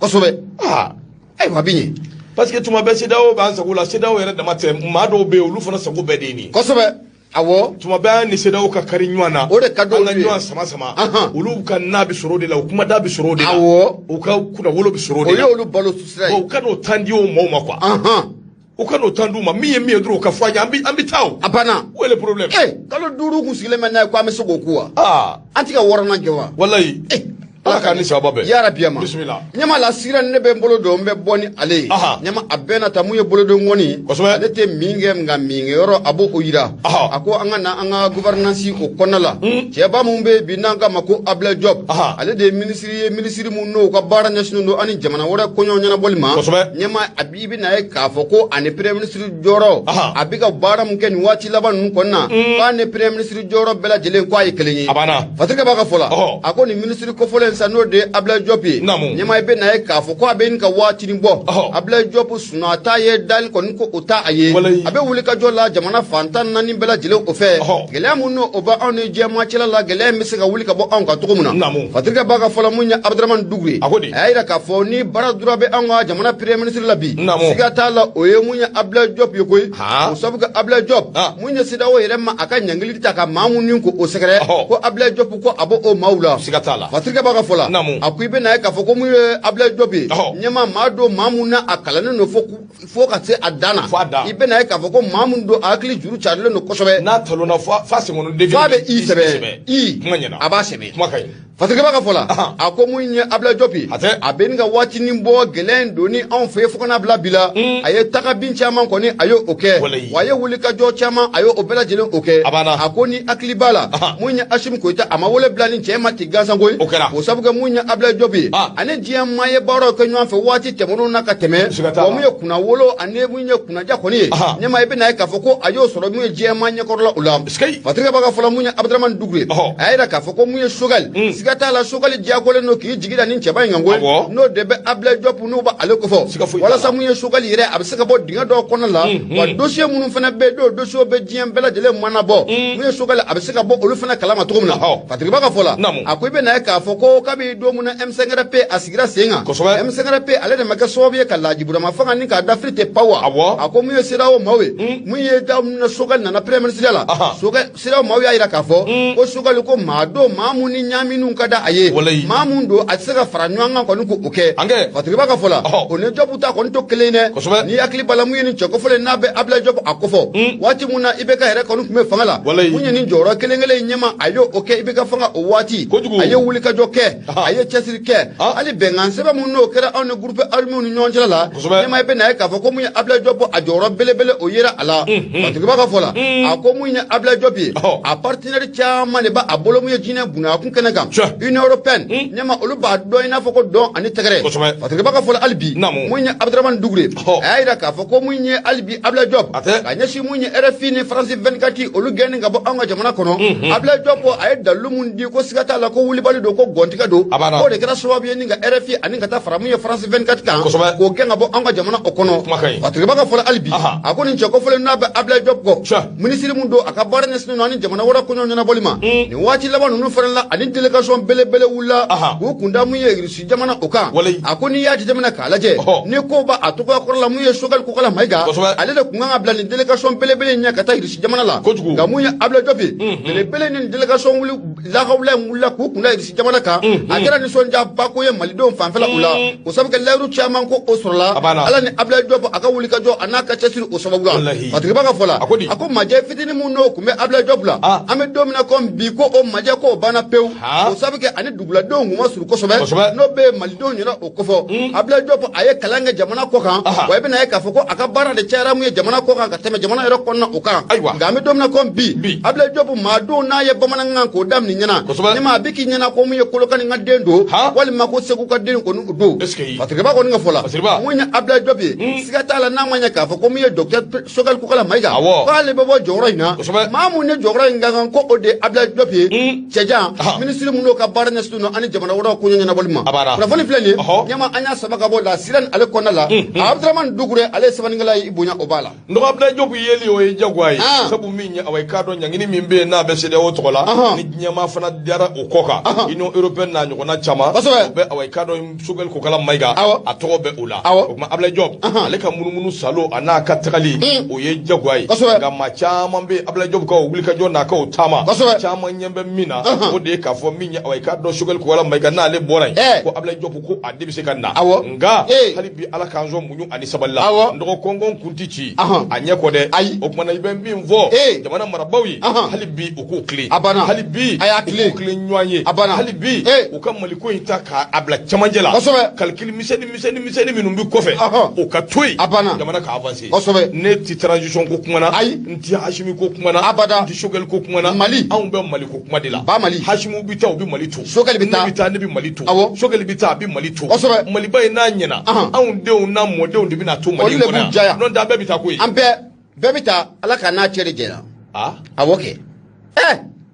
Kosɛbɛ. Ah. Ayiwa a bɛ ɲɛ. Parce que tuma bɛɛ CEDEAO b'an sago la CEDEAO yɛrɛ dama tɛ maa dɔw bɛ yen olu fana sago bɛɛ de ye nin ye. Kosɛbɛ. Awɔ. Tuma bɛɛ an ni CEDEAO ka kari ɲɔgɔn na. O de ka d'olu An ka ye. ɲɔgɔn sama sama. Ahan. Olu ka na bɛ sɔrɔ o de la u kumada bɛ sɔrɔ o de la. Awɔ. U ka kunnawolo bɛ sɔrɔ o O de ye la. olu balo sira Bon ye. u ka n'o tan di o maaw ma quoi. Ahan. U ka n'o tan d'u ma min ye min ye dɔrɔn u ka fɔ an ye an bɛ taa o. A banna. Où est le problème? Ee kalo 5 kun sigilen bɛ n'a ye ko an bɛ se k'o ku wa? Ah. An ti ka 6nan kɛ wa? Walayi. Eh, Ala k'an ni sababa bɛn. Yarabi ama. Bisimila. Ɲama la sira ne bɛ n bolo don n bɛ bɔ ni ale ye. Aha. Ɲama a bɛɛ na ta mun ye boloden ŋɔni. Kosɛbɛ. Ale tɛ min kɛ nka minkɛyɔrɔ a b'o o yira. Aha. A ko an ka na an ka gouvernance o kɔnɔna la. Cɛba mun bɛ yen bi n'an k'a ma ko Abdoulaye Diop. Aha. Ale de ye minisiri ye minisiri mun n'o ka baara ɲɛsinnen don ani jamana wɛrɛ koɲɛw ɲɛnabɔli ma. Kosɛbɛ. Ɲama a bi i bɛna ye k'a fɔ ko ani premier ministre jɔyɔrɔ. Aha. A bɛ ka baara mun kɛ nin waati laban ninnu kɔnɔna na. K'a ni premier ministre jɔyɔrɔ bɛɛ lajɛlen k'a ye kelen ye. A banna. Fatirikɛ b'a ka fɔ la. Ɔhɔ. A ko nin minisiri kofɔlen sa n'o de ye Abdoulaye Diop ye. Naamu. Ɲɛmaa i bɛ na ye k'a fɔ ko a bɛ nin ka waatinin bɔ. Ɔhɔ. Abdoulaye Diop sunɔgɔta ye dali kɔni ko o ta a ye. Walayi. A bɛ wuli ka jɔ la jamana fan 14 bɛɛ lajɛlen o fɛ. Ɔhɔ. Gɛlɛya mun n'o o bɛ anw ni jɛma cɛla la gɛlɛya in bɛ se ka wuli ka bɔ anw kan cogo min na. Naamu. Fatirikɛ b'a ka fɔ la mun ye Abdourahmane Doucouré. A ko di? A y'a yira k'a fɔ ni baara dura bɛ anw ka jamana premier ministre la bi. Naamu. Siga t'a la o ye mun ye Abdoulaye Diop ye koyi. Han. O sabu kɛ Abdoulaye Diop. Ah. Mun ye CEDEAO yɛrɛ ma a ka ɲangili ta ka maa mun ni ko o sɛgɛrɛ. Ɔhɔ. Ko Abdoulaye Diop ko a b'o o maaw la. Siga t'a la. Fatirikɛ b'a ka fɔ la. Naamu. A ko i bɛ na ye k'a fɔ ko mun ye Abdoulaye Diop ye. Ɔhɔ. Ɲɛmaa maa don maa mun na a kalannen don fo ka se a dan na. Fo a dan. I bɛ na ye k'a fɔ ko maa mun don a hakili juru carilen don kosɛbɛ. N'a talonna f'a senkɔnɔ den F'a bɛ i sɛbɛn. I. Kuma ɲɛna. A b'a sɛbɛn. Kuma ka ɲi. Fatirikɛ b'a ka fɔ la. Ahan. A ko mun ye Abdoulaye Diop ye. A tɛ. A bɛ nin ka waatinin bɔ gɛlɛya in donni anw fɛ yen fo ka n'a bila bi la. A ye tagabin caman kɔni a y'o kɛ. Walayi. Wa a ye wulikajɔ caman a y'o bɛɛ lajɛlen o kɛ. A banna. A ko ni hakili b'a la. Ahan. Mun ye Assimi Goïta a ma wele bila ni cɛ ma ten gansan koyi. O kɛra. O sabu kɛ mun ye Abdoulaye Diop ye. Ah. Ani diɲɛ maa ye baaraw kɛ ɲɔgɔn fɛ waati tɛmɛnenw na ka tɛmɛ. Siga t'a la. Wa mun ye kunnawolo ani mun ye kunnaja kɔni ye. Ahan. Ɲɛmaa i bɛ na ye k'a fɔ ko a y'o sɔrɔ mun ye diɲɛ maa ɲɛkɔrɔla o la. Sikayi. Fatirikɛ b'a ka fɔ la mun ye Abdourahmane Doucouré. Ɔhɔ. A y'a yira k'a fɔ ko mun ye Choguel. Siga t'a la Choguel diyagolen don k'i jigi da nin cɛba in kan koyi. Awɔ. N'o de bɛ Abdoulaye Diop n'o b'ale kofɔ. Siga foyi t'a la. Walasa mun ye Choguel yɛrɛ a bɛ se ka bɔ dingɛ dɔw kɔnɔ la. Wa dossier minnu fana bɛ yen n'o dossier bɛ diɲɛ bɛɛ lajɛlen mana bɔ. Mun ye Choguel a bɛ se ka bɔ olu fana kalama cogo min na. Ɔhɔ. Fatirikɛ b'a ka fɔ la. Naamu. A ko i bɛ na ye k'a fɔ ko kabi don min na M5RP a sigira sen kan. Kosɛbɛ. M5RP ale de ma kɛ sababu ye ka Laji Burama fanga ni k'a dafiri tɛ pawa. Awɔ. A ko mun ye CEDEAO maaw ye. Mun ye da mun na Choguel nana premier ministre la. Ahan. Choguel CEDEAO maaw y'a yira k'a fɔ ko Choguel ko maa don maa mun ni ɲaaminiw ka da a ye. Walayi. Maa mun don a tɛ se ka fara ɲɔgɔn kan kɔni k'o kɛ. Ankɛ. Fatirikɛ b'a ka fɔ la. Ɔhɔ. O ni Diop ta kɔni to kelen ye dɛ. Kosɛbɛ. N'i hakili b'a la mun ye nin cɛ kofɔlen n'a bɛ Abdoulaye Diop a kofɔ. Waati mun na IBK yɛrɛ kɔni tun bɛ fanga la. Walayi. Mun ye nin jɔyɔrɔ kelen kelen in ɲɛma a y'o kɛ IBK fanga o waati. Kojugu. A ye wulikajɔ kɛ. Ahan. A ye cɛsiri kɛ. Ah. Hali bɛnkan sɛbɛn mun n'o kɛra anw ni groupe armé ni ɲɔgɔn cɛla la. Kosɛbɛ. Ɲɛma i bɛ na ye k'a fɔ ko mun ye Abdoulaye Diop a jɔyɔrɔ belebele o yera a la. Fatirikɛ b'a ka fɔ la. A ko mun ye Abdoulaye Diop ye. Ɔhɔ. A partenaire caman de b'a bolo mun ye jinɛ bunakun kɛnɛ kan. Tiɲɛ. Union européenne. Ɲɛma olu b'a dɔn i n'a fɔ ko dɔn ani tɛgɛrɛ. Kosɛbɛ. Fatirikɛ b'a ka fɔ la hali bi. Naamu. Mun ye Abdourahmane Doucouré. Ɔhɔ. A y'a yira k'a fɔ ko mun ye hali bi Abdoulaye Diop. A tɛ. Ka ɲɛsin mun ye RFI ni France 24 olu gɛnni ka bɔ anw ka jamana kɔnɔ. Abdoulaye Diop a ye dalilu mun di ko siga t'a la ko wulibali don ko gɔntigɛ don. A banna. K'o de kɛra sababu ye ni ka RFI ani ka taa fara mun ye France 24 kan. Kosɛbɛ. K'o gɛn ka bɔ anw ka jamana o kɔnɔ. Kuma ka ɲi. Fatirikɛ b'a ka fɔ la hali bi. Aha. A ko nin cɛ kofɔlen n'a bɛ Abdoulaye Diop kɔ. Tiɲɛ. Minisiri mun don a ka baara ɲɛsinnen don ani jamana wɛrɛ koɲɛw ɲɛnabɔli ma. Nin waati laban ninnu fana la ani délégation belebele wulila. Aha. K'u kunda mun ye Irisi jamana o kan. Walayi. A ko n'i y'a jateminɛ k'a lajɛ. Ɔhɔ. Ni ko b'a a togoya kɔrɔ la mun ye Choguel Kokalla Maïga. Kosɛbɛ. Ale de kun kan ka bila nin délégation belebele in ɲɛ ka taa Irisi jamana la. Kojugu. Nka mun ye Abdoulaye Diop ye. Belebele ni délégation wuli Lahawula in wulila k'u kunda Irisi jamana kan, a kɛra nisɔndiyaba ko ye malidenw fanfɛla u la, o sabu kɛ layiru caman ko o sɔrɔla. A banna. Ala ni Abdoulaye Diop a ka wulikajɔ a n'a ka cɛsiri o sababu la. Walahi. Fasiriba ka fɔ la, A ko di? A ko majɛ fitinin mun n'o tun bɛ Abdoulaye Diop la, an bɛ don min na komi bi, ko o majɛ k'o banna pewu, o sabu kɛ ani duguladenw kun ma surun kosɛbɛ. N'o bɛ malidenw yɛrɛ o kofɔ, Abdoulaye Diop a ye kalan kɛ jamana kɔ kan, wa i bɛna ye k'a fɔ ko a ka baara de cayara mun ye jamana kɔ kan ka tɛmɛ jamana yɛrɛ kɔnɔna o kan. Nka an bɛ don min na komi bi, Bi. Abdoulaye Diop maadenw n'a ye bamanankan k'o daminɛ ɲɛna, ne ma a bɛ k'i ɲɛna ko mun ye Kolokani ka den don, walima ko Segu ka den kɔni don. Est-ce que Fasiriba kɔni ka fɔ la, Fasiriba. mun ye Abdoulaye Diop ye, siga t'a la n'a ma ɲɛ k'a fɔ ko mun ye docteur Choguel Kokalla Maïga, k'ale bɛ bɔ jɔyɔrɔ in na. Maa mun ni jɔyɔrɔ in ka kan, ko o de ye Abdoulaye Diop ye, cɛjan minisiri mun n'o ka baara ɲɛsinnen don ani jamana wɛrɛw ko ɲɛnabɔli ma. A banna. Kunnafoni filɛ nin ye, ɲɛma an y'a sama ka bɔ la sira ni ale kɔnɔna la. Abdramane Doucouré ale ye sɛbɛnnikɛla ye, i bonya o b'a la. Nɔgɔ Abdoulaye Diop yeli o ye jagoya ye, sabu min ye awa i k'a dɔn ɲangini min bɛ yen n'a bɛ CEDEAO tɔgɔ la, ni diɲɛmaa fana diyara o kɔ kan, Union européenne n'a ɲɔgɔnna caman, o bɛ awa i k'a dɔn Choguel Kokalla Maïga a tɔgɔ bɛ o la. O tuma Abdoulaye Diop ale ka munumunu salo a n'a ka tagali, o ye jagoya ye. Nka maa caman bɛ yen, Abdoulaye Diop ka o wulikajɔ n'a ka o taama, caman ɲɛ bɛ min na, o de ye k'a fɔ min ye awa i k'a dɔn Choguel Kokalla Maïga n'ale bɔra yen, ko Abdoulaye Diop ko a de bɛ se ka na. Nka hali bi Ala k'an sɔn muɲu ani sabali la. Nɔgɔ kɔngɔn kun ti ci a ɲɛ kɔ dɛ. O tuma na i bɛ min fɔ jamana marabaaw ye, hali bi u k'u tilen. A banna. Hali bi A y'a u tilen. k'u tilen ɲɔgɔn ye. A banna. Hali bi u ka Maliko in ta k'a bila cɛmancɛ la. Calcul misɛnnin misɛnnin misɛnnin minnu bɛ kɔfɛ, o ka to yen. A banna. Jamana ka avancer. Ne ti transition ko kuma na. Ayi. N ti Assimi ko kuma na. Abada. N ti Choguel ko kuma na. Mali. Anw bɛ Mali ko kuma de la. Ba Mali. Assimi bɛ taa, u bɛ Mali to. Choguel bɛ taa. Ne bɛ taa, ne bɛ Mali to. Choguel bɛ taa, a bɛ Mali to. Maliba in n'a ɲɛna, anw denw n'a mɔdenw de bɛna to Mali Olu de kɔnɔ b'u yan. diya. N'o tɛ an bɛɛ bɛ taa koyi. An bɛɛ bɛ taa, Ala ka n'a cɛ de janya. Awɔ kɛ.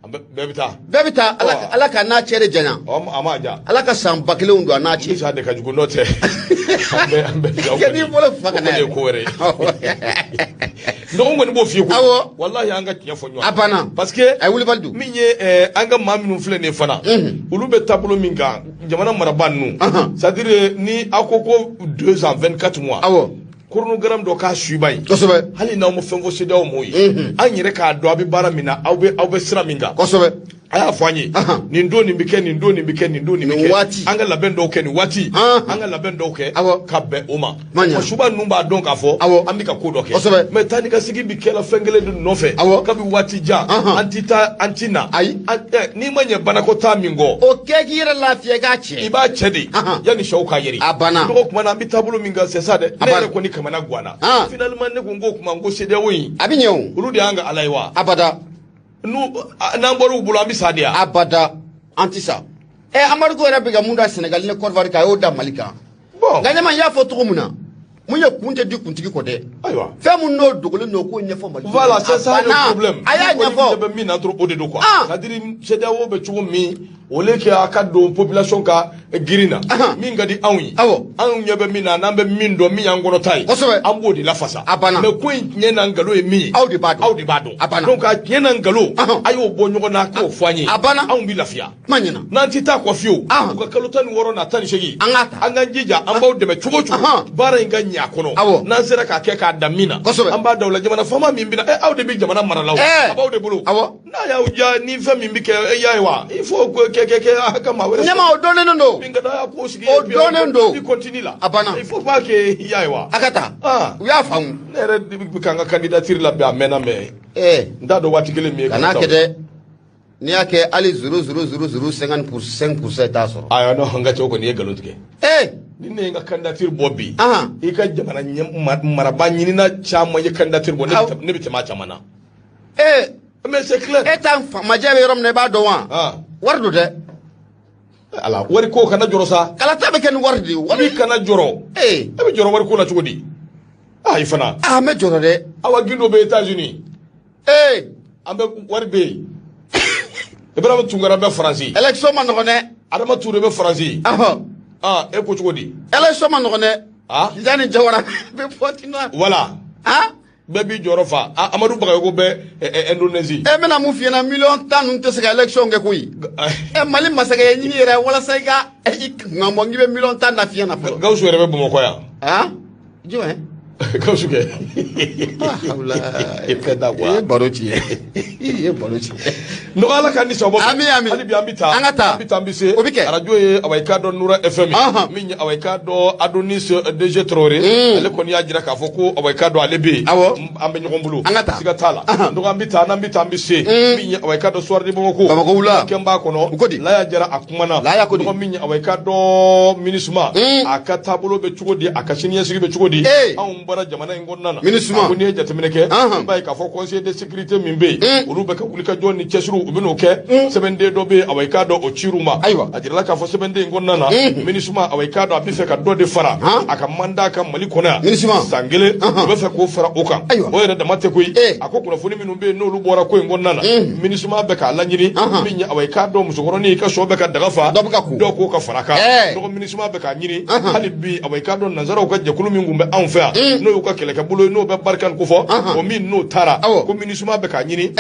An bɛɛ bɛ taa. Bɛɛ bɛ taa, Ala ka n'a cɛ de janya. Ɔ, a ma ja. Ala ka san 1000 don a n'a cɛ. Sa de ka jugu n'o tɛ. An bɛɛ bɛ taa. Kɛ n'i bolo fa ka na O kɔni ye ko wɛrɛ ye. Dɔgɔkun kɔni b'o f'i ye koyi. Walahi an ka tiɲɛ fɔ ɲɔgɔn ye. A banna. Parce que A ye wulibali don. min ye an ka maa minnu filɛ nin ye fana, olu bɛ taabolo min kan, jamana marabaa ninnu. C'est à dire ni aw ko ko 2 ans 24 mois. Chronogramme dɔ k'a suiva yen. Hali n'aw ma fɛn fɔ CEDEAO mɔɔw ye, an yɛrɛ k'a dɔn a bɛ baara min na, aw bɛ sira min kan. A y'a fɔ an ye, nin don nin bɛ kɛ, nin don nin bɛ kɛ, nin don nin bɛ Nin kɛ. waati. An ka labɛn dɔw kɛ nin waati, an ka labɛn dɔw kɛ ka bɛn o ma. Ma ɲa. Wa suba ninnu b'a dɔn k'a fɔ an bɛ ka ko dɔ kɛ. Mais taa ni ka segin bi kɛla fɛn kelen de nɔfɛ. Kabi waati jan, an ti taa, an ti na. Ayi. N'i ma ɲɛ banakɔtaa min kɔ, O kɛ k'i yɛrɛ lafiya i k'a cɛ. I b'a cɛ de yanni sɛw ka yɛrɛ. A banna. Dɔgɔ kuma na, an bɛ taabolo min kan, c'est ça dɛ. A Ne banna. yɛrɛ kɔni kamana ganna. Finalement ne ko n k'o kuma n ko CEDEAO in. A bɛ ɲɛ o. Olu de y'an ka Ala ye wa. Abada. N'an bɔra u bolo, an bɛ sa de yan. Abada, an ti sa. Amadu ko yɛrɛ bɛ ka mun da Sénégal ni Côte d'Ivoire kan, a y'o da Mali kan. Nka ɲɛma, n y'a fɔ cogo min na, mun ye kun tɛ di kuntigi kɔ dɛ. Ayiwa. Fɛn mun n'o dogolen don, k'o ɲɛfɔ Mali. Voilà, c'est ça A le banna. problème. A y'a Ni kɔni ɲɛfɔ. bɛ min na dɔrɔn, o de don quoi. C'est-à-dire CEDEAO bɛ cogo min, au lieu que a ka don population ka girin na, min ka di anw ye. Anw ɲɛ bɛ min na, n'an bɛ min dɔn, min y'an kɔnɔ ta ye. An b'o de lafasa. A banna. Mais ko in tiɲɛ n'a nkalon ye min ye, Aw de b'a dɔn. Aw de b'a dɔn. A banna. Donc a tiɲɛ n'a nkalon, a y'o bɔ ɲɔgɔn na k'o fɔ an ye. A banna. Anw bɛ lafiya. Kuma ɲɛna. N'an ti taa kɔ fiyewu. U ka kalo 16 n'a 18. An k'a ta. An k'an jija, an b'aw dɛmɛ cogo o cogo. Baara in ka ɲɛ a kɔnɔ. N'an sera k'a kɛ k'a dan min na. An b'a da o la, jamana faama min bɛna, aw de bɛ jamana mara la o. A b'aw de bolo. N'a y'aw diya ni fɛn min bɛ kɛ, e y'a ye wa? Il faut que kɛ kɛ kɛ a ka maa wɛrɛ. Ɲɛma, o dɔnnen don. Min ka d'a y'a ko sigi. O dɔnnen don. I continue la. A banna. Il faut pas que i y'a ye wa? A ka taa. U y'a faamu. Ne yɛrɛ bɛ ka n ka candidature labɛn a mɛnna mais. N t'a dɔn waati kelen min ye. Kan'a kɛ dɛ. N'i y'a kɛ hali zéro zéro zéro zéro cinquante pour cinq pour cent i t'a sɔrɔ. Ayiwa, non, n ka cɛ, o kɔni ye nkalon tigɛ. Ni ne ye n ka candidature bɔ bi, i ka jamana marabaa ɲinina caman ye candidature bɔ, ne bɛ tɛmɛ a caman na. Mais c'est clair. E ta majɛ bɛ yɔrɔ min na, i b'a dɔn wa? Wari don dɛ. Ala, wari ko kana jɔrɔ sa. Kalata bɛ kɛ ni wari de ye. Wari kana jɔrɔ. E bɛ jɔrɔ wari ko la cogo di? I fana. N bɛ jɔrɔ dɛ. Awa Gindo bɛ États-Unis. An bɛ wari bɛ yen. Ibrahima Tunkara bɛ Faransi. Élection ma nɔgɔn dɛ. Adama Toure bɛ Faransi. E ko cogo di? Élection ma nɔgɔn dɛ. Yanni Jawara bɛ Pointe-Noire. Voilà. Bɛɛ b'i jɔyɔrɔ fa. Amadu Bagayogo bɛ Indonésie. E bɛna mun f'i ɲɛna, 10 millions ninnu tɛ se ka élection kɛ koyi. Mali masakɛ ye ɲini yɛrɛ walasa i ka i kunkan bɔ, k'i bɛ 10 millions na fiyɛ na fɔlɔ. Gawusu yɛrɛ bɛ Bamakɔ yan. Jumɛn? Gawusu kɛ e fɛn da quoi. I ye baro tiɲɛ, i ye baro tiɲɛ. Nɔgɔ Ala ka ni sababu. Ami, ami. Hali bi an bɛ taa. An ka taa. An bɛ taa, an bɛ se. O bɛ kɛ. Arajo ye awa i k'a dɔn Nura FM. Min ye awa i k'a dɔn Adonis DG Traoré. Ale kɔni y'a jira k'a fɔ ko awa i k'a dɔn ale bɛ yen. An bɛ ɲɔgɔn bolo. An ka taa. Siga t'a la. Donc an bɛ taa, n'an bɛ taa, an bɛ se. Min ye awa i k'a dɔn Soir de Bamako. Bamako wula. Kɛn b'a kɔnɔ. U ko di? Laya Jara a kumana. Laya ko di? Donc min ye awa i k'a dɔn MINUSMA. A ka taabolo bɛ cogo di, a ka siniɲɛsigi bɛ cogo di? Anw bɔra jamana in kɔnɔna na. MINUSMA. A ko n'i ye jateminɛ kɛ, i b'a ye k'a fɔ conseil de sécurité min bɛ yen, olu bɛ ka wulikajɔ ni cɛsiriw, u bɛ n'o kɛ. Sɛbɛnden dɔ bɛ yen, awa i k'a dɔn o cir'u ma. Ayiwa. A jirala k'a fɔ sɛbɛnden in kɔnɔna na, MINUSMA awa i k'a dɔn a bɛ fɛ ka dɔ de fara a ka mandat kan Mali kɔnɔ yan. MINUSMA. San kelen, u bɛ fɛ k'o fara o kan. Ayiwa. O yɛrɛ dama tɛ koyi. A ko kunnafoni minnu bɛ yen, n'olu bɔra ko in kɔnɔna na, MINUSMA bɛ k'a laɲini. Min ye awa i k'a dɔn musokɔrɔnin i ka sɔ bɛ ka daga fa. Dɔ bɛ ka ko. Dɔ k'o ka fara a kan. Donc MINUSMA bɛ k'a ɲini. Hali bi awa i k'a dɔn nanzaraw ka jɛkulu min tun bɛ anw fɛ yan, n'o y'u ka kɛlɛkɛbolo ye, n'o bɛ Barkhane kofɔ, o min n'o taara, ko MINUSMA bɛ k'a ɲini.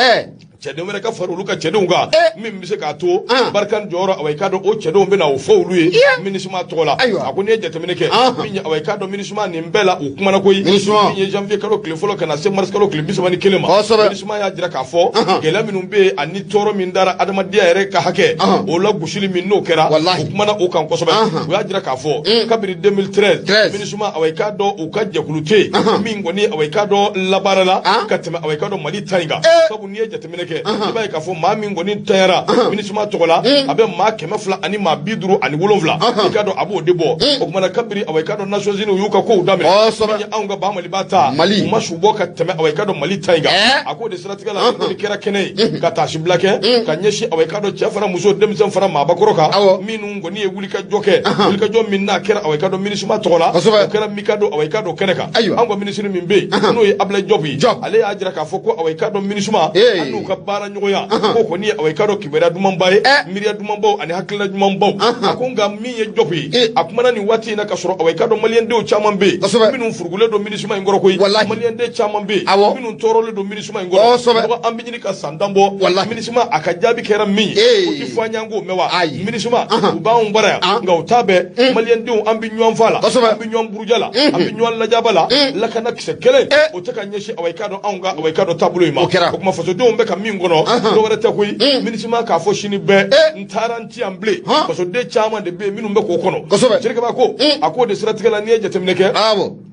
Cɛden wɛrɛ ka fara olu ka cɛdenw kan, min bɛ se k'a to Barkhane jɔyɔrɔ, awa i k'a dɔn o cɛdenw bɛ na o fɔ olu ye MINUSMA tɔgɔ la. A ko n'i ye jateminɛ kɛ, min ye awa i k'a dɔn MINUSMA nin bɛɛ la u kumana koyi. Min ye janvier kalo tile fɔlɔ ka na se mars kalo tile 31 ma, MINUSMA y'a jira k'a fɔ gɛlɛya minnu bɛ yen ani tɔɔrɔ min dara adamadenya yɛrɛ ka hakɛ o la gosili min n'o kɛra, u kumana o kan kosɛbɛ. U y'a jira k'a fɔ kabini 2013 MINUSMA awa i k'a dɔn u ka jɛkulu tɛ yen min kɔni awa i k'a dɔn labaara la ka tɛmɛ awa i k'a dɔn Mali ta in kan. Sabu n'i ye jateminɛ kɛ, i b'a ye k'a fɔ maa min kɔni tanyara MINUSMA tɔgɔ la, a bɛ maa 277, i k'a dɔn a b'o de bɔ. O kumana kabiri awa i k'a dɔn Nations Unies u y'u ka kow daminɛ, min ye anw ka ba Maliba ta, u ma su bɔ ka tɛmɛ awa i k'a dɔn Mali ta in kan. A k'o de siratigɛ la, kɔni kɛra kɛnɛ ye ka taasibila kɛ ka ɲɛsin awa i k'a dɔn cɛ fara muso, denmisɛn fara maabakɔrɔ kan, minnu kɔni ye wulikajɔ kɛ, wulikajɔ min n'a kɛra awa i k'a dɔn MINUSMA tɔgɔ la, o kɛra Mikado awa i k'a dɔn kɛnɛ kan. Anw ka minisiri min bɛ yen, n'o ye Abdoulaye Diop ye, ale y'a jira k'a fɔ ko awa i k'a dɔn MINUSMA an n'u ka baara ɲɔgɔnya ko kɔni ye awa i k'a dɔn kibaruya dumanba ye, miiriya dumanbaw ani hakilina dumanbaw. A ko nka min ye Diop ye, a kumana nin waati in na ka sɔrɔ awa i k'a dɔn maliyɛndenw caman bɛ yen minnu furugulen don MINUSMA in kɔrɔ koyi. Maliyɛnden caman bɛ yen minnu tɔɔrɔlen don MINUSMA in kɔrɔ. An bɛ ɲini ka san 10 bɔ, MINUSMA a ka jaabi kɛra min ye, o ti fɔ an ɲ'an k'o mɛn wa. MINUSMA u b'anw bara yan, nka u t'a bɛɛ. Maliyɛndenw an bɛ ɲɔgɔn fa la, an bɛ ɲɔgɔn buruja la, an bɛ ɲɔgɔn lajaba la, lakana kisɛ kelen o tɛ ka ɲɛsin awa i k'a dɔn anw ka awa i k'a dɔn taabolo in ma. O kuma fasodenw bɛ ka min kɔnɔ, dɔwɛrɛ tɛ koyi. MINUSMA k'a fɔ sini bɛɛ n taara n ti yan bilen. Fasoden caman de bɛ yen minnu bɛ k'o kɔnɔ. Sirikaba ko a k'o de siratigɛ la, n'i ye jateminɛ kɛ,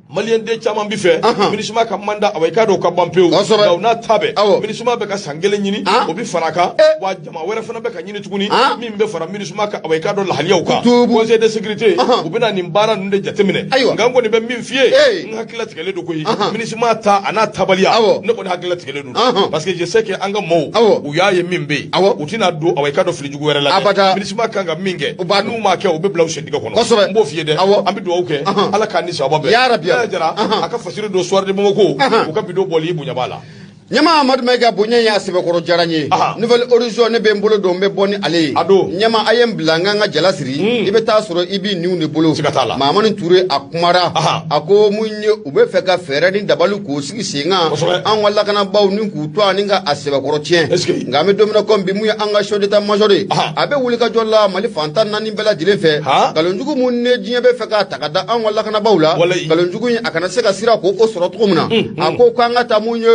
maliyɛnden caman bi fɛ MINUSMA ka mandat awa i k'a dɔn o ka ban pewu. Nka o n'a ta bɛɛ, MINUSMA bɛ ka san kelen ɲini, o bɛ fara a kan, wa jama wɛrɛ fana bɛ ka ɲini tuguni min bɛ fara MINUSMA kan awa i k'a dɔn lahaliyaw kan. Conseil de sécurité u bɛna nin baara ninnu de jateminɛ. Nka n kɔni bɛ min f'i ye, n hakili latigɛlen don koyi. MINUSMA ta a n'a tabaliya, ne kɔni hakili latigɛlen don, parce que je sais que an ka maaw u y'a ye min bɛ yen, u tɛna don awa i k'a dɔn fili jugu wɛrɛ la dɛ. MINUSMA kan ka min kɛ, n'u m'a kɛ, u bɛ bila u sen dingɛ kɔnɔ. N b'o f'i ye dɛ. An bɛ dugawu kɛ Ala k'an ni sababa bɛn. Jara a ka fasiri don Soir de Bamako, u ka bidon bɔli i bonya b'a la. Ɲɛma Amadu Mayiga bonya ye a sɛbɛkɔrɔ diyara n ye. Nouvelle Horizon ne bɛ n bolo don, n bɛ bɔ ni ale ye. Ɲɛma a ye n bila n ka n ka jala siri, i bɛ taa sɔrɔ i b'i niw de bolo. Mahamani Ture a kumara, a ko mun ye u bɛ fɛ ka fɛɛrɛ ni dabali k'o sigi sen kan anw ka lakanabaaw ni k'u to ani ka a sɛbɛkɔrɔ tiɲɛ. Nka an bɛ don min na komi bi, mun ye an ka chef d'état major ye, a bɛ wulikajɔ la Mali fantan 4 bɛɛ lajɛlen fɛ. Nkalonjugu mun ne diɲɛ bɛ fɛ k'a ta ka da anw ka lakanabaaw la, nkalonjugu in a kana se ka sira k'o sɔrɔ cogo min na. A ko k'an ka taa mun ye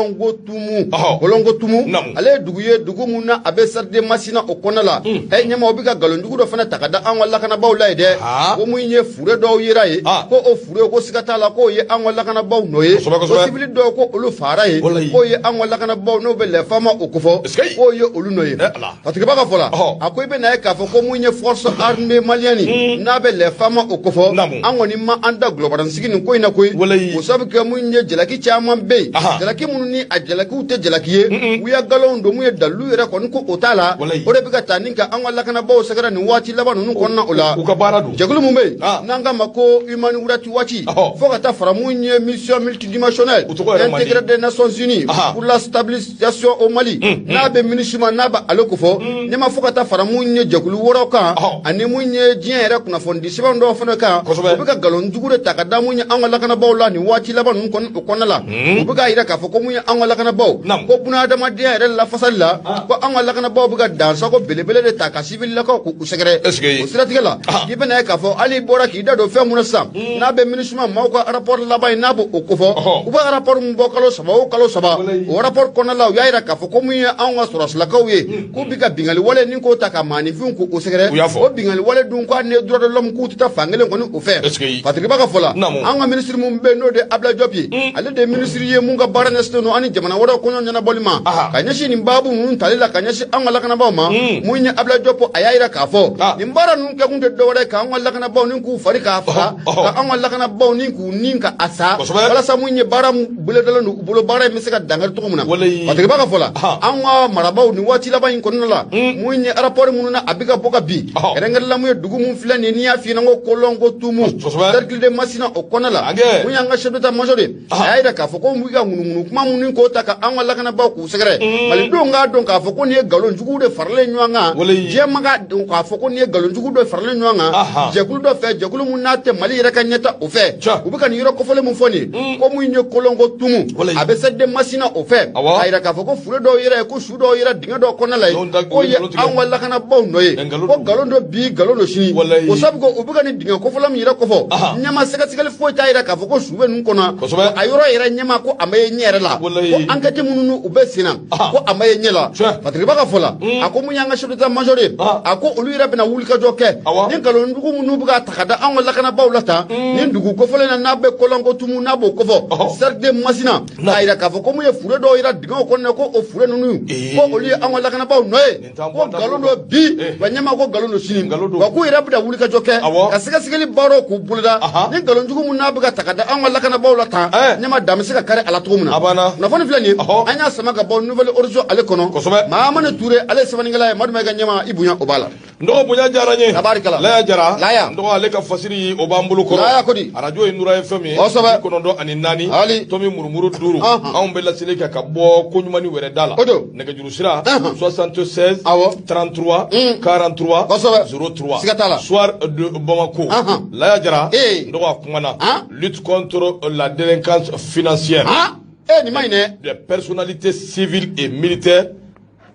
Kolongo Tumu, ale ye dugu ye, dugu mun na a bɛ Sarde Masina o kɔnɔna la. Ɲɛma o bɛ ka nkalonjugu dɔ fana ta ka da an ka lakanabaaw la yen dɛ. Ko mun ye fure dɔw yera yen, ko o fure ko siga t'a la k'o ye an ka lakanabaaw nɔ ye. Ko sibili dɔw ko olu faara ye, k'o ye an ka lakanabaaw n'o bɛ lɛfama o kofɔ, k'o ye olu nɔ ye. Fatigiba ka fɔ la, a ko i bɛ na ye k'a fɔ ko mun ye force armée malienne n'a bɛ lɛfama o kofɔ, an kɔni ma an da gulɔbaransigi nin ko in na koyi. O sabu kɛ mun ye jalaki caman bɛ yen, jalaki minnu ni a jalakiw tɛ jalaki ye, u ya nkalonw don, mun ye dalilu yɛrɛ kɔni ko o t'a la, o de bɛ ka taa ni ka an ka lakanabaaw sɛgɛrɛ nin waati laban ninnu kɔnɔna o la. U ka baara don. Jɛkulu mun bɛ yen n'an k'a ma ko Human Rights Watch, fo ka taa fara mun ye mission multidimensionnelle intégrée des Nations Unies pour la stabilisation au Mali, n'a bɛ MINUSMA n'a bɛ ale kofɔ, ɲɛma fo ka taa fara mun ye jɛkulu wɛrɛw kan ani mun ye diɲɛ yɛrɛ kunnafonidi sɛbɛn dɔw fana kan, u bɛ ka nkalon jugu de ta ka da mun ye an ka lakanabaaw la nin waati laban ninnu kɔni o kɔnɔna la. U bɛ k'a jira k'a fɔ ko mun ye an ka lakanabaaw ko bunahadamadenya yɛrɛ lafasali la, ko an ka lakanabaaw bɛ ka dansago belebele de ta ka sivililakaw k'u sɛgɛrɛ. O siratigɛ la, i bɛna ye k'a fɔ hali i bɔra k'i da don fɛn mun na sisan, n'a bɛ MINUSMA maaw ka rapport laban ye, n'a b'o kofɔ, u bɛ rapport min bɔ kalo saba o kalo saba, o rapport kɔnɔna la, u y'a yira k'a fɔ ko mun ye anw ka sɔrɔsilakaw ye, k'u bɛ ka bingali wale ni k'o ta ka maaninfinw k'u sɛgɛrɛ. O bingali wale dun k'a ni droit de l'homme k'u tɛ taa fan kelen kɔni o fɛ. Patrick Ba ka fɔ la, an ka minisiri mun bɛ yen, n'o de ye Abdoulaye Diop ye, ale de ye minisiri ye mun ka baara ɲɛsinnen don ani jamana wɛrɛw kɔɲɔ ɲɛnabɔli ma, ka ɲɛsin nin baabu ninnu tali la ka ɲɛsin an ka lakanabaaw ma. Mun ye Abdoulaye Diop, a y'a yira k'a fɔ nin baara ninnu kɛkun tɛ dɔwɛrɛ ye k'an ka lakanabaaw ni k'u fari k'a faga, ka an ka lakanabaaw ni k'u ni ka a sa, walasa mun ye baara bolodalen don u bolo, baara in bɛ se ka dankari cogo min na. Patrick Ba ka fɔ la, an ka marabaaw nin waati laban in kɔnɔna la, mun ye rapport minnu na a bɛ ka bɔ ka bin, kɛrɛnkɛrɛnla mun ye dugu mun filɛ nin ye, n'i y'a f'i ɲɛna ko Kolongo Tumu, cercle de Masina o kɔnɔna la, mun y'an ka chef d'état-major ye, a y'a yira k'a fɔ ko mun ka ŋunuŋunu kuma minnu k'o ta ka an ka lakanabaaw k'u sɛgɛrɛ. Malidenw k'a dɔn k'a fɔ ko nin ye nkalon juguw de faralen ɲɔgɔn kan. Diɲɛ ma k'a dɔn k'a fɔ ko nin ye nkalon jugu dɔ faralen ɲɔgɔn kan jɛkulu dɔ fɛ, jɛkulu mun n'a tɛ Mali yɛrɛ ka ɲɛta o fɛ. U bɛ ka nin yɔrɔ kofɔlen mun fɔ nin ye, ko mun ye Kolongo Tumu, a bɛ cercle de Masina o fɛ, a yira k'a fɔ ko fure dɔw yɛrɛ, ko su dɔw yɛrɛ dingɛ dɔw kɔnɔna la yen, k'o ye anw ka lakanabaaw nɔ ye, ko nkalon don bi, nkalon don sini. O sabu ko u bɛ ka nin dingɛ kofɔla min yɛrɛ kofɔ, ɲɛma sɛgɛsɛgɛli foyi t'a yira k'a fɔ ko su bɛ ninnu kɔnɔ. A yɔrɔ yɛrɛ ɲɛma ko a ma ye ɲɛ yɛrɛ la, ko enquête minnu u bɛ sen na, ko a ma ye ɲɛ la. Patrick Ba ka fɔ la, a ko mun y'an ka chef d'état-major ye, a ko olu yɛrɛ bɛna wulikajɔ kɛ ni nkalon jugu minnu bɛ ka ta ka da anw ka lakanabaaw la tan nin dugu kofɔlen na, n'a bɛ Kolongo Tumu, n'a b'o kofɔ cercle de Masina, k'a yira k'a fɔ ko mun ye fure dɔw yira dingɛw kɔnɔna, ko o fure ninnu, ko olu ye anw ka lakanabaaw nɔ ye, ko nkalon don bi, wa ɲɛma ko nkalon don sini, wa k'u yɛrɛ bɛna wulikajɔ kɛ ka sɛgɛsɛgɛli baaraw k'u boloda ni nkalon jugu minnu n'a bɛ ka ta ka da anw ka lakanabaaw la tan, ɲɛma dan bɛ se ka kari a la cogo min na. Kunnafoni filɛ nin ye, an y'a sama ka bɔ Nouvelle Horizon ale kɔnɔ. Mahamani Ture, ale ye sɛbɛnnikɛla ye. Madu ka ɲɛma, i bonya o b'a la. N dɔgɔ bonya diyara n ye. Tabarikala. Laya Jara. Laya. N dɔgɔ ale ka fasiri o b'an bolo kɔrɔ. Laya kodi. Arajo ye Nura FM ye. Kosɛbɛ. 94. Ali. Tomi murumuru 5. Anw bɛ laseli kɛ ka bɔ ko ɲuman ni wɛrɛ da la. O don. Nɛgɛjuru sira. 76. Awɔ. 33. 43. Kosɛbɛ. 03. Siga t'a la. Soir de Bamako. Laya Jara. Ee. N dɔgɔ a kumana. Lutte contre la délinquance financière. Nin ma ɲi dɛ. Des personnalités civiles et militaires,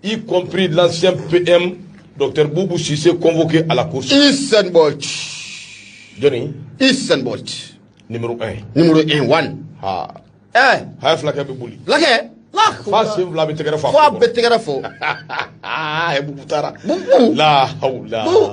y compris l'ancien PM Dr Boubou Cissé, convoqué à la course. Usain Bolt. Johnny. Usain Bolt. Numéro 1. Numéro 1, one. Ah. Eh. Haya fulakɛ bɛ boli. Fulakɛ. Fa sen fila bɛ tɛgɛrɛ fɔ. F'a bɛ tɛgɛrɛ fɔ. Aa, Boubou taara. Boubou. La hawla. Boubou.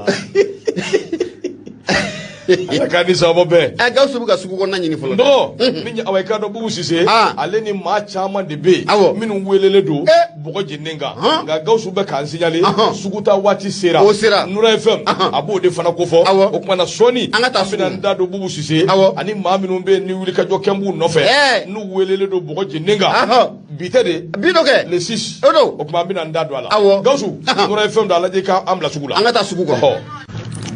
Ala k'a ni sababu bɛɛ. Ɛ, Gawusu bɛ ka sugu kɔnɔna ɲini fɔlɔ. Dɔgɔ min awa i k'a dɔn Boubou Cissé, ale ni maa caman de bɛ yen minnu welelen don bɔgɔ jeninen kan, nka Gawusu bɛ k'an signaler sugu taa waati sera. O sera. Nura FM a b'o de fana kofɔ. O kumana sɔɔni an ka taa sugu. An bɛna n da don Boubou Cissé ani maa minnu bɛ yen ni wulikajɔ kɛ b'u nɔfɛ, n'u welelen don bɔgɔ jeninen kan. Bi tɛ de. Bi dɔ kɛ. Le 6. O don. O tuma an bɛna n da don a la. Awɔ. Gawusu, Nura FM don, a lajɛ k'an bila sugu la. An ka taa sugu kɔnɔ.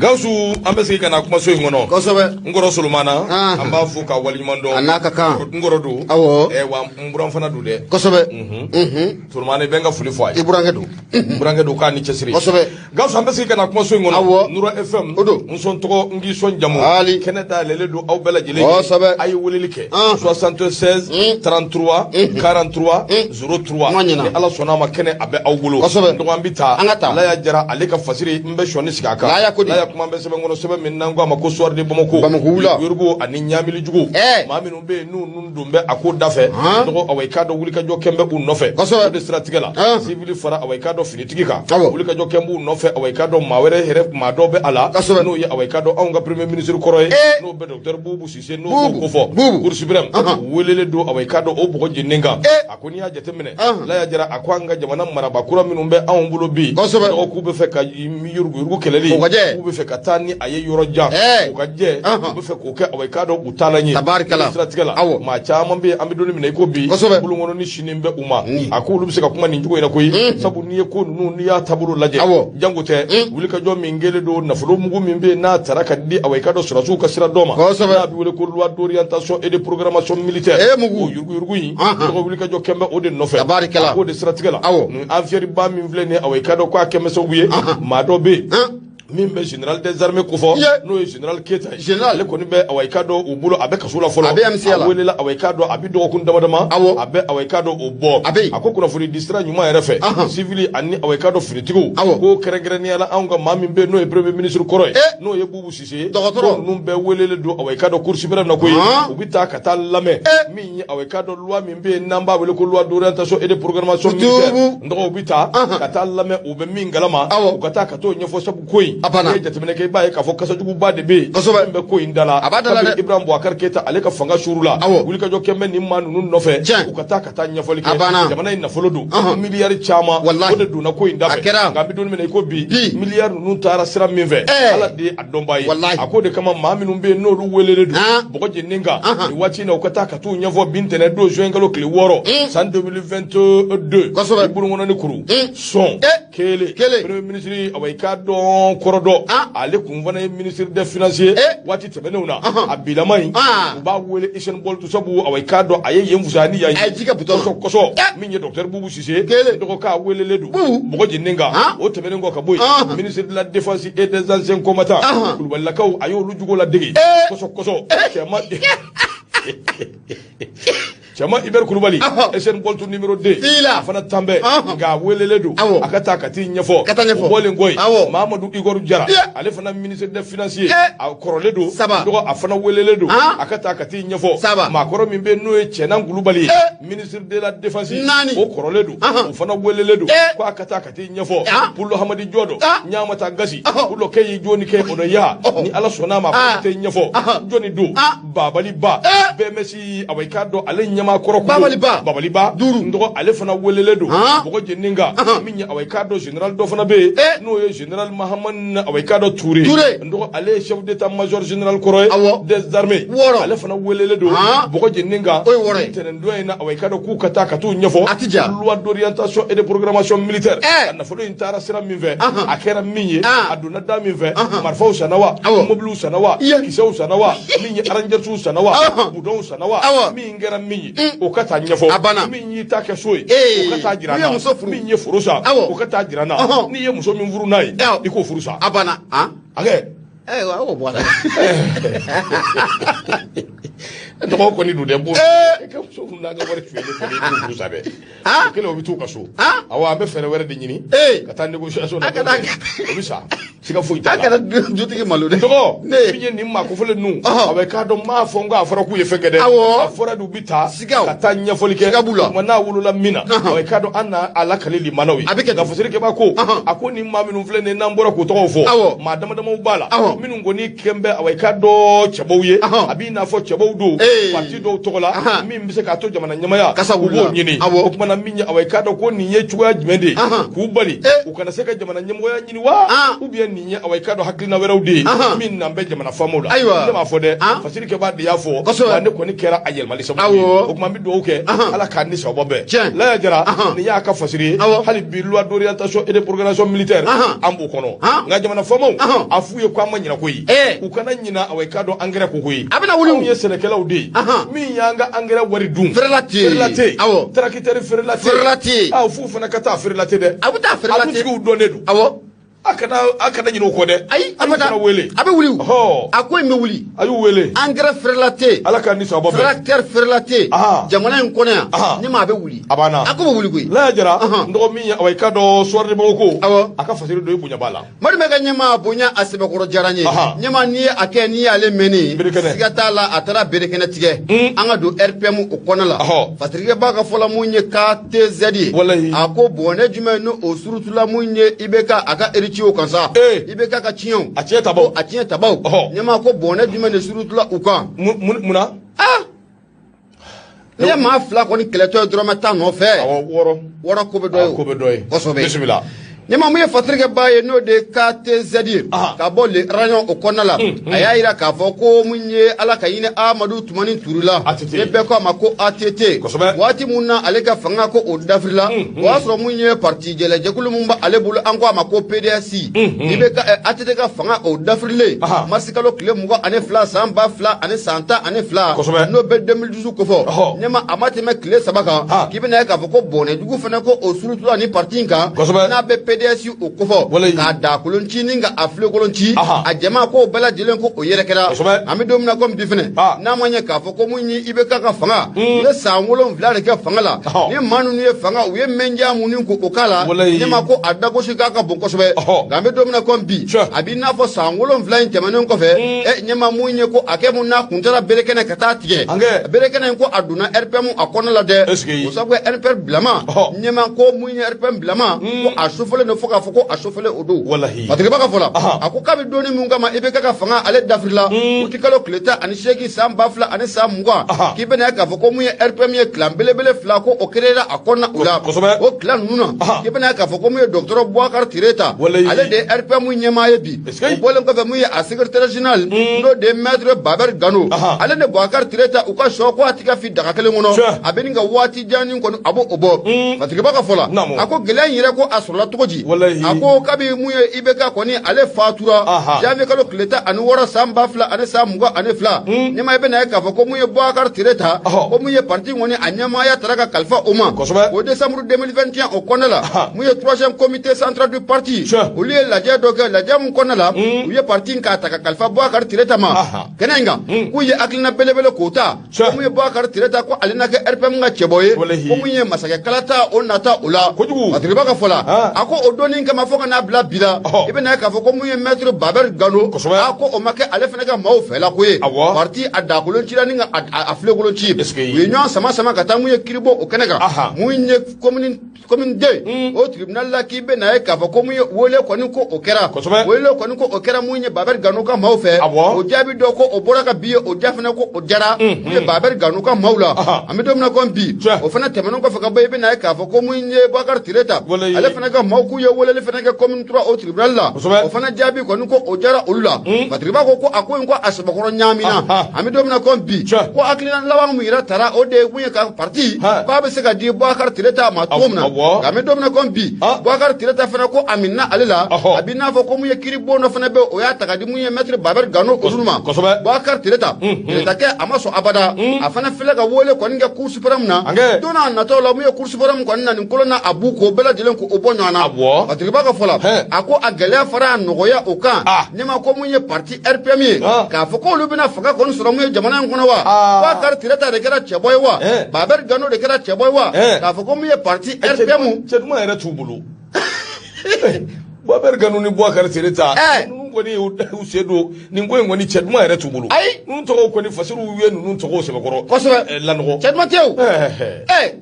Gawusu, an bɛ segin ka na kumaso in kɔnɔ. Kosɛbɛ. N kɔrɔ Solomana, an b'a fo ka waleɲuman dɔn. A n'a ka kan. N kɔrɔ don. Awɔ. Wa n buran fana don dɛ. Kosɛbɛ. Solomana, i bɛ n ka foli fɔ a ye. I burankɛ don. N burankɛ don, k'a ni cɛsiri. Kosɛbɛ. Gawusu, an bɛ segin ka na kumaso in kɔnɔ. Awɔ. Nura FM. O don. N sɔn tɔgɔ, n k'i sɔn jamu. Ali. Kɛnɛ dayɛlɛlen don aw bɛɛ lajɛlen ye. Kosɛbɛ. A ye weleli kɛ. 76 33 43 03. Kuma ɲɛna. Ni Ala sɔnna a ma, kɛnɛ a bɛ aw bolo. Kosɛbɛ. Dɔgɔ an bɛ taa. An ka taa. Laya Jara ale ka fasiri, n bɛ sɔnni sigi a kan. Laya kodi. Laya kuma bɛ sɛbɛn kɔnɔ, sɛbɛn min n'an ko a ma ko Soir de Bamako. Bamako wula. Yorobo ani ɲamili jugu. Maa minnu bɛ yen n'u nun don bɛ a ko da fɛ. Dɔgɔ awa i k'a dɔn wulikajɔ kɛn bɛ u nɔfɛ. Kosɛbɛ. O de siratigɛ la. Civil fara awa i k'a dɔn finitigi kan. Awɔ. Wulikajɔ kɛn b'u nɔfɛ, awa i k'a dɔn maa wɛrɛ yɛrɛ maa dɔ bɛ a la. Kosɛbɛ. N'o ye awa i k'a dɔn anw ka premier ministre kɔrɔ ye. N'o bɛ docteur Boubou Cissé, n'o b'o kofɔ. Boubou. Cour suprême. Welelen don awa i k'a dɔn o bɔgɔ jeninen kan. A ko n'i y'a jateminɛ. Laya Jara, a ko an ka jamana marabaa kura minnu bɛ anw bolo bi. Kosɛbɛ. Dɔgɔ k'u bɛ fɛ ka yuruguyurugu kɛlɛli. O ka jɛ. K'u bɛ fɛ ka taa ni a ye yɔrɔ jan. O ka jɛ. U bɛ fɛ k'o kɛ awa i k'a dɔn u taalan ye. Tabarikala. Siratigɛ la. Awɔ. Maa caman bɛ yen, an bɛ don min na i ko bi. Kosɛbɛ. Bolonkɔnɔ ni sini bɛ u ma. A ko olu bɛ se ka kuma nin cogo in na koyi. Sabu n'i ye ko ninnu, n'i y'a taabolo lajɛ. Awɔ. Jango tɛ. Wulikajɔ min kɛlen don, nafolo mugu min bɛ yen n'a tara ka di awa i k'a dɔn sɔrɔdasiw ka sira dɔ ma. Kosɛbɛ. N'a bɛ wele ko loi d'orientation et de programmation militaire. Mugu. O yuruguyurugu in. Tɔgɔ wulikajɔ kɛn bɛ o de nɔfɛ. Tabarikala. A k'o de siratigɛ la. Awɔ. Nin affaire ba min filɛ nin ye, awa i k'a dɔn k'a kɛn bɛ sababu ye. Maa dɔ bɛ yen. Min bɛ général des armées kofɔ, n'o ye général Keyita ye, général, ale kɔni bɛ, awa, i k'a dɔn u bolo, a bɛ kaso la fɔlɔ. A bɛ MCA la. A welela, awa, i k'a dɔn a bɛ dɔgɔkun dama dama, a bɛ, awa, i k'a dɔn o bɔ. A bɛ yen. A ko kunnafoni di sira ɲuman yɛrɛ fɛ, civil ani, awa, i k'a dɔn finitigiw, ko kɛrɛnkɛrɛnnenya la anw ka maa min bɛ yen, n'o ye premier ministre kɔrɔ ye, n'o ye Bubu Sise ye, dɔgɔtɔrɔ, ko ninnu bɛɛ welelen don, awa, i k'a dɔn cour suprême na koyi. U bɛ taa ka taa lamɛn min ye, awa, i k'a dɔn loi min bɛ yen n'an b'a wele ko loi d'orientation et de programmation militaire. N dɔgɔ, u bɛ taa ka taa lamɛn, u bɛ min kalama, u ka taa ka t'o ɲɛfɔ, sabu ko in, A banna. n'i ye jateminɛ kɛ, i b'a ye k'a fɔ kasajuguba de bɛ yen min bɛ ko in da la. A b'a da la dɛ. Kabini Ibrahim Boubacar Keita ale ka fanga suru la, wulikajɔ kɛ bɛ nin maa ninnu nɔfɛ, u ka taa ka taa ɲɛfɔli A kɛ. banna. Jamana in nafolo don, miliyari caman, o de donna ko in da A fɛ. kɛra. Nka an bɛ don min na i ko bi, Bi. miliyari ninnu taara sira min fɛ, Ala de ye a dɔnbaa ye. A k'o de kama maa minnu bɛ yen n'olu welelen don bɔgɔ jeninen kan nin waati in na, u ka taa ka t'u ɲɛfɔ bi ntɛnɛn don, juin kalo tile 6, san 2022. I burukɔnɔ ni kuru sɔn kelen, Kelen. Premier ministre, awa, i k'a dɔn kɔrɔ dɔn, ale kun fana ye ministre des finances ye waati tɛmɛnenw na. A bilama in, u b'a wele Usain Bolt, sabu, awa, i k'a dɔn a ye yen fisaya ni yan ye. A ye ji kɛ butɔn na. Kɔsɔ kɔsɔ. Min ye docteur Bubu Sise, Kelen. dɔgɔ k'a welelen don Bubu. bɔgɔ jeninen kan. O tɛmɛnen kɔ ka bɔ yen, ministre de la défense et des anciens combattants, Kulubalilakaw, a y'olu jugo ladege kɔsɔ kɔsɔ. Cɛman cɛman Ibert Kulubali, Usain Bolt numéro 2, Fila. a fana tan bɛ, nka a welelen don, a ka taa ka t'i ɲɛfɔ. Ka taa ɲɛfɔ. O bɔlen kɔ yen, Mahamadu Igor Jara, ale fana ministre des finances ye, a kɔrɔlen don. Saba. Dɔgɔ, a fana welelen don, a ka taa ka t'i ɲɛfɔ. Saba. Maakɔrɔ min bɛ yen, n'o ye Cɛnan Kulubali ye, ministre de la défense, Naani. o kɔrɔlen don, o fana welelen don, ko a ka taa ka t'i ɲɛfɔ. Pullo Hamadi Jɔdɔ, Ɲamata Gasi, Pullo kɛ y'i joni kɛ o dɔ ya, ni Ala sɔnna a ma, a fana tɛ ɲɛfɔ. Jɔnni don? Babali Ba, BMS, awa, i k'a dɔn ale ɲɛmaa kɔrɔ kun don. Babali Ba. Babali Ba. Duuru. N dɔgɔ, ale fana welelen don bɔgɔ jeninen kan. Min ye, awa, i k'a dɔn général dɔ fana bɛ yen, n'o ye général Mahamani, awa, i k'a dɔn Touré. Touré. N dɔgɔ, ale ye chef d'état major général kɔrɔ ye des armées, Wɔɔrɔ. ale fana welelen don bɔgɔ jeninen kan. O ye wɔɔrɔ ye. Ntɛnɛndon in na, awa, i k'a dɔn k'u ka taa ka t'u ɲɛfɔ A ti ja. loi d'orientation et de programmation militaire, a nafolo in taara sira min fɛ, a kɛra min ye, a donna da min fɛ, marifaw sanna wa, mobiliw sanna wa, kisɛw sanna wa, min ye rangers sanna wa, budonw sanna wa, min kɛra min ye, o ka taa ɲɛfɔ. A banna. Min y'i ta kɛ so ye, o ka taa jira N'i n ye na. muso furu. Min ye foro san, o ka taa jira n na. N'i ye muso min furu n'a ye, i k'o furu sa. A banna. A kɛ. O bɔra. Tɔgɔ kɔni don dɛ, bo i ka muso furu n'a ka wari suyɛli kɔni, i b'o furu sa dɛ. O kɛlen, o bɛ t'u ka so. Awɔ, an bɛ fɛɛrɛ wɛrɛ de ɲini ka taa négociation na. A ka taa- O bɛ sa, siga foyi t'a A la. kana dutigi malo dɛ. Dɔgɔ, Ne. min ye nin maa kofɔlen ninnu, a bɛ k'a dɔn, m'a fɔ n ko a fɔra k'u ye fɛn kɛ dɛ. A fɔra de u bɛ taa Sigaw. ka taa ɲɛfɔli kɛ. Siga b'u la. O tuma n'a wolola min na, a bɛ k'a dɔn an n'a a lakale limanaw ye. A bɛ kɛ ten. Nka fasirikɛba ko, a ko nin maa minnu filɛ nin ye, n'an bɔra k'u tɔgɔw fɔ, maa dama damaw b'a la minnu kɔni kɛn bɛ, awa, i k'a dɔn cɛbaw ye, a b'i n'a fɔ cɛbaw don parti dɔw tɔgɔ la, min bɛ se k'a to jamana ɲɛmaaya Kasa u b'o wulila. ɲini. O tuma na, min ye, awa, i k'a dɔn ko nin ye cogoya jumɛn de ye k'u bali u kana se ka jamana ɲɛmɔgɔya ɲini wa, ou bien nin ye, awa, i k'a dɔn hakilina wɛrɛw de ye min nan bɛ jamana faamaw la. Ne m'a fɔ dɛ, fasirikɛba de y'a fɔ. Wa ne kɔni kɛra a yɛlɛmali sababu ye. O tuma an bɛ dugawu kɛ, Ala k'an ni sababa bɛn. Laya Jara, nin y'a ka fasiri ye. Hali bi, loi d'orientation et de programmation militaire, an b'o kɔnɔ. Nka jamana faamaw, a f'u ye ko an ma ɲinɛ koyi, u kana ɲinɛ, awa, i k'a dɔn engrais ko koyi. A bɛna wuli o. Anw ye sɛnɛkɛlaw de ye. Min y'an ka engrais wari dun, Feerela tɛ yen. Feerela tɛ yen. Tracteur feerela tɛ yen. Feerela tɛ yen. F'u fana ka taa feerela tɛ dɛ. A bɛ taa feerela A tɛ. dutigiw dɔnnen don. A kana ɲinɛ o kɔ dɛ. Ayi, a a bɛ taa. fana wele. A bɛ wuli o. A ko in bɛ wuli. A y'u wele. Engrais feerela tɛ yen. Ala k'an ni sababa bɛn. Tracteur feerela tɛ yen. Jamana in kɔnɔ yan. Ni ma a bɛ wuli. A banna. A ko bɛ wuli koyi. Laya Jara, n dɔgɔ, min ye, awa, i k'a dɔn Soir de Bamako, a ka fasiri dɔ i bonya b'a la. Madu bɛ ka ɲɛmaa bonya, a sɛbɛkɔrɔ diyara n ye. Ɲɛmaa, n'i ye a kɛ, n'i y'ale mɛnni, Berekɛnɛ. siga t'a la, a taara berekɛnɛ tigɛ. An ka don RPM o kɔnɔ la. Fasirikɛba ka fɔla mun ye KTZ ye. A ko bɔnɛ jumɛn ni o surutula mun ye IBK a ka héritier kan sa. IBK ka tiɲɛw. A tiɲɛ tabaw. A tiɲɛ tabaw. Ɲɛmaa ko bɔnɛ jumɛn de surutula u kan. Mun na? N'i ye maa fila kɔni kɛlɛtɔ ye dɔrɔmɛ 10 nɔfɛ. Awɔ, wɔɔrɔ. Wɔɔrɔ ko bɛ dɔ ye o. Ko bɛ dɔ ye. Kosɛbɛ. Bisimila. Ɲɛmaa, mun ye fasirikɛba ye, n'o de ye KTZ ye, ka bɔ le rayon o kɔnɔna la, a y'a yira k'a fɔ ko mun ye Ala ka hinɛ Amadu Tumani Ture la, ATT. ni bɛɛ ko a ma ko ATT. Waati mun na ale ka fanga ko o dafirila, o y'a sɔrɔ mun ye parti jɛlɛjɛkulu mun b'ale bolo, an ko a ma ko PDS, i bɛ ka ATT ka fanga o dafirilen marisikalo tile 22 san 2012, n'o bɛ 2012 kofɔ. Ɲɛmaa, a ma tɛmɛ tile 3 kan, k'i bɛna ye k'a fɔ ko bɔnɛjugu fana ko o surutula ni parti in kan, n'a bɛ PDS PDS o kofɔ k'a dakolon ci ni ka a filenkolon ci a jama k'o bɛɛ lajɛlen ko o yɛrɛkɛra. An bɛ don min na komi bi fɛnɛ, n'a ma ɲɛ k'a fɔ ko mun ye IBK ka fanga, u ye san 7 de kɛ fanga la. Ni maa ninnu ye fanga, u ye mɛnja minnu ko o k'a la, ne ma ko a dagosi k'a ka bon kosɛbɛ. Nka an bɛ don min na komi bi, a b'i n'a fɔ san 7 in tɛmɛnen kɔfɛ, ɲɛma mun ye ko a kɛ mun n'a kun taara berekɛnɛ ka taa tigɛ berekɛnɛ in, ko a donna RPM a kɔnɔ la dɛ. O sabu RPM bilama, ɲɛma ko mun ye RPM bilama, ko a sufɛlen don fo k'a fɔ ko a sufɛlen o don. Fatigiba ka fɔ la, a ko kabi donni mun kama IBK ka fanga ale dafirila uti kalo tile 18 san 2020, k'i bɛna k'a fɔ ko mun ye RPM ye kilan belebele 2 ko o créera a kɔnɔna o la. O kilan ninnu na, k'i bɛna k'a fɔ ko mun ye docteur Boubacar Touré ta, ale de ye RPM ɲɛmaa ye bi. O bɔlen kɔfɛ, mun ye a secrétaire général, n'o de ye maître Baber Gano, ale de Boubacar Touré ta, u ka sɔ ko a ti ka fi daga kelen kɔnɔ, a bɛ nin ka waati jannin kɔni a b'o bɔ. Fatigiba ka fɔ la, a ko gɛlɛya in yɛrɛ ko a sɔrɔla cogo di? A ko kabi mun ye IBK kɔni ale fatura janvier kalo tile 16 san 2022, ɲɛmaa i bɛna ye k'a fɔ ko mun ye Boubacar Touré ta, ko mun ye parti kɔni a ɲɛmaaya taara ka kalifa o ma. O décembre 2021 o kɔnɔna la, mun ye troisième comité central du parti, olu ye lajɛ dɔ kɛ, lajɛ mun kɔnɔna la u ye parti k'a ta ka kalifa Boubacar Touré ta ma. Kɛnɛ in kan, k'u ye hakilina belebele k'o ta, ko mun ye Boubacar Touré ta, ko ale na kɛ RPM ka cɛbɔ ye, ko mun ye masakɛ kalata o nata o la. Fatigiba ka fɔ la, a ko o donni kama fo ka n'a bila bi la, i bɛna ye k'a fɔ ko mun ye maître Baber Gano, a ko o ma kɛ ale fana ka maaw fɛla ko ye. Parti a dakolon cira ni ka a filenkolon ci, u ye ɲɔgɔn sama sama ka taa mun ye kiiribo o kɛnɛ kan, mun ye commune 2 o tribunal la, k'i bɛ na ye k'a fɔ ko mun ye wele kɔni ko o kɛra, wele kɔni ko o kɛra mun ye Baber Gano ka maaw fɛ. O jaabi dɔ ko o bɔra ka bi ye, o ja fana ko o jara mun ye Baber Gano ka maaw la. An bɛ don min na komi bi, o fana tɛmɛnen kɔfɛ ka bɔ, i bɛ na ye k'a fɔ ko mun ye Boubacar Touré ta, ale fana ka maaw k'u ye weleli fana kɛ commune 3 o tribunal la, o fana jaabi kɔni ko o jara olu la. Fatigiba ko a ko in ko a sɛbɛkɔrɔ ɲaamina. An bɛ don min na komi bi, ko hakilina laban mun yɛrɛ taara, o de ye mun ye ka parti k'a bɛ se ka di Boubacar Touré ta ma cogo min na. Nka an bɛ don min na komi bi, Boubacar Touré ta fana ko a minɛna ale la, a b'i n'a fɔ ko mun ye kiiri bon dɔ fana bɛ, o y'a ta ka di mun ye maître Baber Gano olu ma. Boubacar Touré ta kɛ a ma sɔn abada, a fana filɛ ka wele kɔni kɛ cour suprême na don n'a nataw la. Mun ye cour suprême kɔni na nin kolon na, a b'u k'o bɛɛ lajɛlen k'o bɔ ɲɔgɔn na. Fatigiba ka fɔ la, a ko a gɛlɛya fara a nɔgɔya o kan, ɲɛma ko mun ye parti RPM ye, k'a fɔ k'olu bɛna fanga kɔni sɔrɔ mun ye jamana in kɔnɔ wa, Boubacar Touré ta de kɛra cɛbɔ ye wa, Baber Gano de kɛra cɛbɔ ye wa, k'a fɔ ko mun ye parti RPM. Cɛ duman yɛrɛ t'u bolo. Baber Gano ni Boubacar Touré ta, ninnu kɔni u sen don nin ko in kɔni, cɛ duman yɛrɛ t'u bolo. Ayi, ninnu tɔgɔw kɔni Fasiriw ye ninnu tɔgɔw sɛbɛkɔrɔ. Kosɛbɛ. Lanɔgɔ. Cɛ duman tɛ o.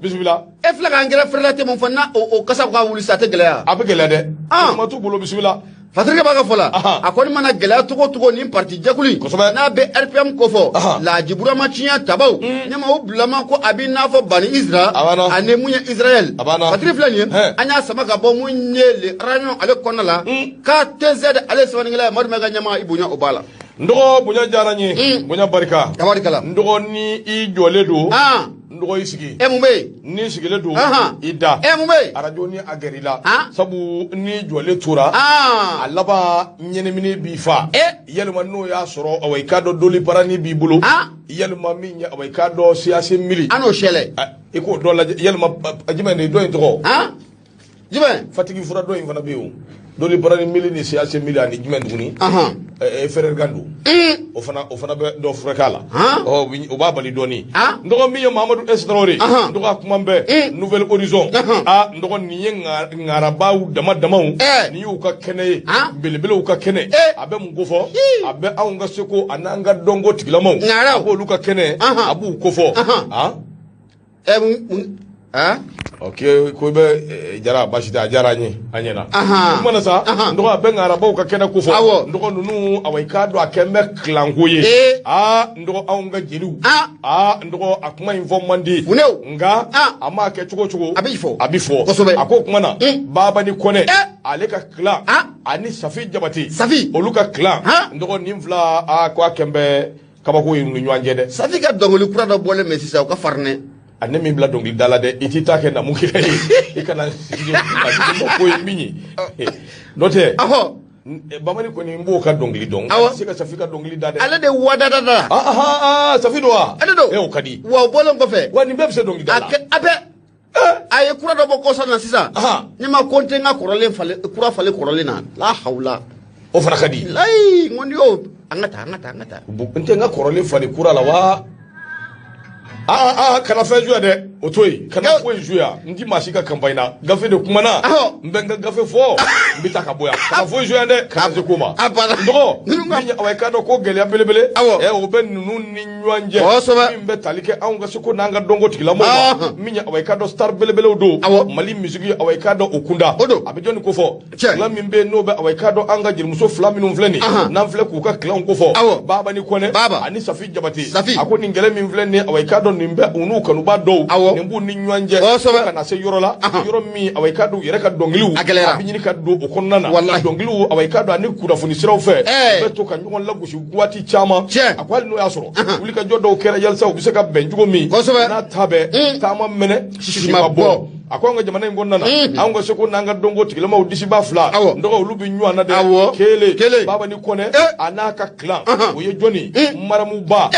Bisimila. E filɛ k'an gɛrɛ fɛrɛ la ten mun fɔ n'a o kasa ka wuli sa, a tɛ gɛlɛya. A bɛ gɛlɛya dɛ. Duman t'u bolo, bisimila. Fatirikɛ b'a ka fɔ la, a kɔni mana gɛlɛya cogo cogo nin parti jɛkulu in n'a bɛ RPM kofɔ, Laji Burama tiɲɛ tabaw ɲɛma o bilama ko a b'i n'a fɔ Bani Isra ani mun ye Israël. Fatiri filɛ nin ye, an y'a sama ka bɔ mun ye le Rayon ale kɔnɔna la, KTZ ale sɛbɛnnikɛla ye Madu Mɛka ɲɛma, i bonya o b'a la. N dɔgɔ, bonya diyara n ye, bonya barika. Tabarikala. N dɔgɔ, ni i jɔlen don, n dɔgɔ, i sigi. E mun bɛ yen? N'i sigilen don, i da. E mun bɛ yen? Arajo ni a gɛrɛ i la, sabu n'i jɔlen tora, a laban ɲɛnamini b'i fa. Yalima n'o y'a sɔrɔ awa i k'a dɔn doliparani b'i bolo, yalima min ye awa i k'a dɔn CAC mili. An n'o sɛlɛ. I k'o dɔ lajɛ, yalima jumɛn de dɔ in tɔgɔ? Jumɛn? Fatigi fura dɔ in fana bɛ yen o. Doliparani mili ni CAC mili ani jumɛn tuguni? Frère don. O fana bɛ dɔ furakɛ a la. O b'a bali dɔɔni. N dɔgɔ, min ye Mahamadu S Tarawele, n dɔgɔ, a kuma bɛɛ Nouvel Horizon. N dɔgɔ, nin ye ŋarabaw dama damaw, nin y'u ka kɛnɛ ye, belebelew ka kɛnɛ. A bɛ mun kofɔ? A bɛ anw ka seko a n'an ka dɔnko tigilamaw, a b'olu ka kɛnɛ, a b'u kofɔ. Ok, ko bɛ jara basi tɛ, a diyara an ye, a ɲɛna. O kuma na sa, n dɔgɔ, a bɛ ŋarabaw ka kɛnɛ ko fɔ. N dɔgɔ, ninnu awa i k'a dɔn a kɛn bɛ kilanko ye. N dɔgɔ, anw ka jeliw, n dɔgɔ, a kuma in fɔ man di, nka a m'a kɛ cogo cogo, a bɛ fɔ, a bɛ fɔ. A ko o kuma na, Babani Kɔnɛ ale ka kilan ani Safi Jabate, Safi olu ka kilan, n dɔgɔ, nin fila, ko a kɛn bɛ kabako ye ni ɲɔgɔn cɛ dɛ. Safi ka dɔnkili kura dɔ bɔlen bɛ sisan, o ka farin dɛ. A ne min bila dɔnkili da la dɛ, i t'i ta kɛ namu kira ye, i kana sigi ko ye min ye, n'o tɛ Babani kɔni n b'o ka dɔnkili dɔn. Awɔ. Se ka Safi ka dɔnkili da dɛ. Ale de wadadada. Safi don wa? Ale don. O ka di. Wa o bɔlen kɔfɛ. Wa nin bɛɛ bɛ se dɔnkili da la. A bɛɛ. A ye kura dɔ bɔ kɔsa na sisan. Ne ma ko n tɛ n ka kɔrɔlen falen, kura falen kɔrɔlen na. La hawula. O fana ka di. Layi, n ko n'i y'o, an ka taa, an ka taa, an ka taa. N tɛ n ka kɔrɔlen falen kura la wa? Aa aa, kana fɛn jouer dɛ, o to yen, kana foyi jouer. N ti maa si ka campagne na, gafe de kumana. N bɛ n ka gafe fɔ, n bɛ taa ka bɔ yan. Kana foyi jouer dɛ, kana se ko ma. A banna. N dɔgɔ, min ye awa, i k'a dɔn ko gɛlɛya belebele o bɛ ninnu ni ɲɔgɔn cɛ. Min bɛ tali kɛ anw ka seko n'an ka dɔnko tigilamɔgɔw ma. Min ye awa, i k'a dɔn star belebelew don. Mali musique, awa, i k'a dɔn o kunda. O don. A bɛ jɔnni ko fɔ? Clan min bɛ yen, n'o bɛ awa, i k'a dɔn an ka jelimuso fila minnu filɛ nin, n'an filɛ k'u ka clanw ko fɔ. Babani Kɔnɛ ani Safi Jabate. Safi. A ko nin kɛlɛ min filɛ nin ye, awa, i k'a dɔn nin bɛ u n'u kanuba dɔw. Nin b'u ni ɲɔgɔn cɛ. Fo ka na se yɔrɔ la, yɔrɔ min, awa, i k'a dɔn u yɛrɛ ka dɔnkiliw. A gɛlɛyara. A bɛ ɲini ka don o kɔnɔna na. Dɔnkiliw, awa, i k'a dɔn ani kunnafoni siraw fɛ. U bɛ to ka ɲɔgɔn lagosi waati caman. A ko hali n'o y'a sɔrɔ wulikajɔ dɔw kɛra yalisa u bɛ se ka bɛn cogo min. N'a ta bɛɛ, taama mɛnɛ, sisi ma bɔ. A ko an ka jamana in kɔnɔna na, anw ka seko n'an ka dɔnko tigilamaw disiba fila, n dɔgɔ, olu bɛ ɲɔgɔn na dɛ. Kelen, Kelen. Babani Kɔnɛ a n'a ka clan, o ye jɔnni? Maramuba.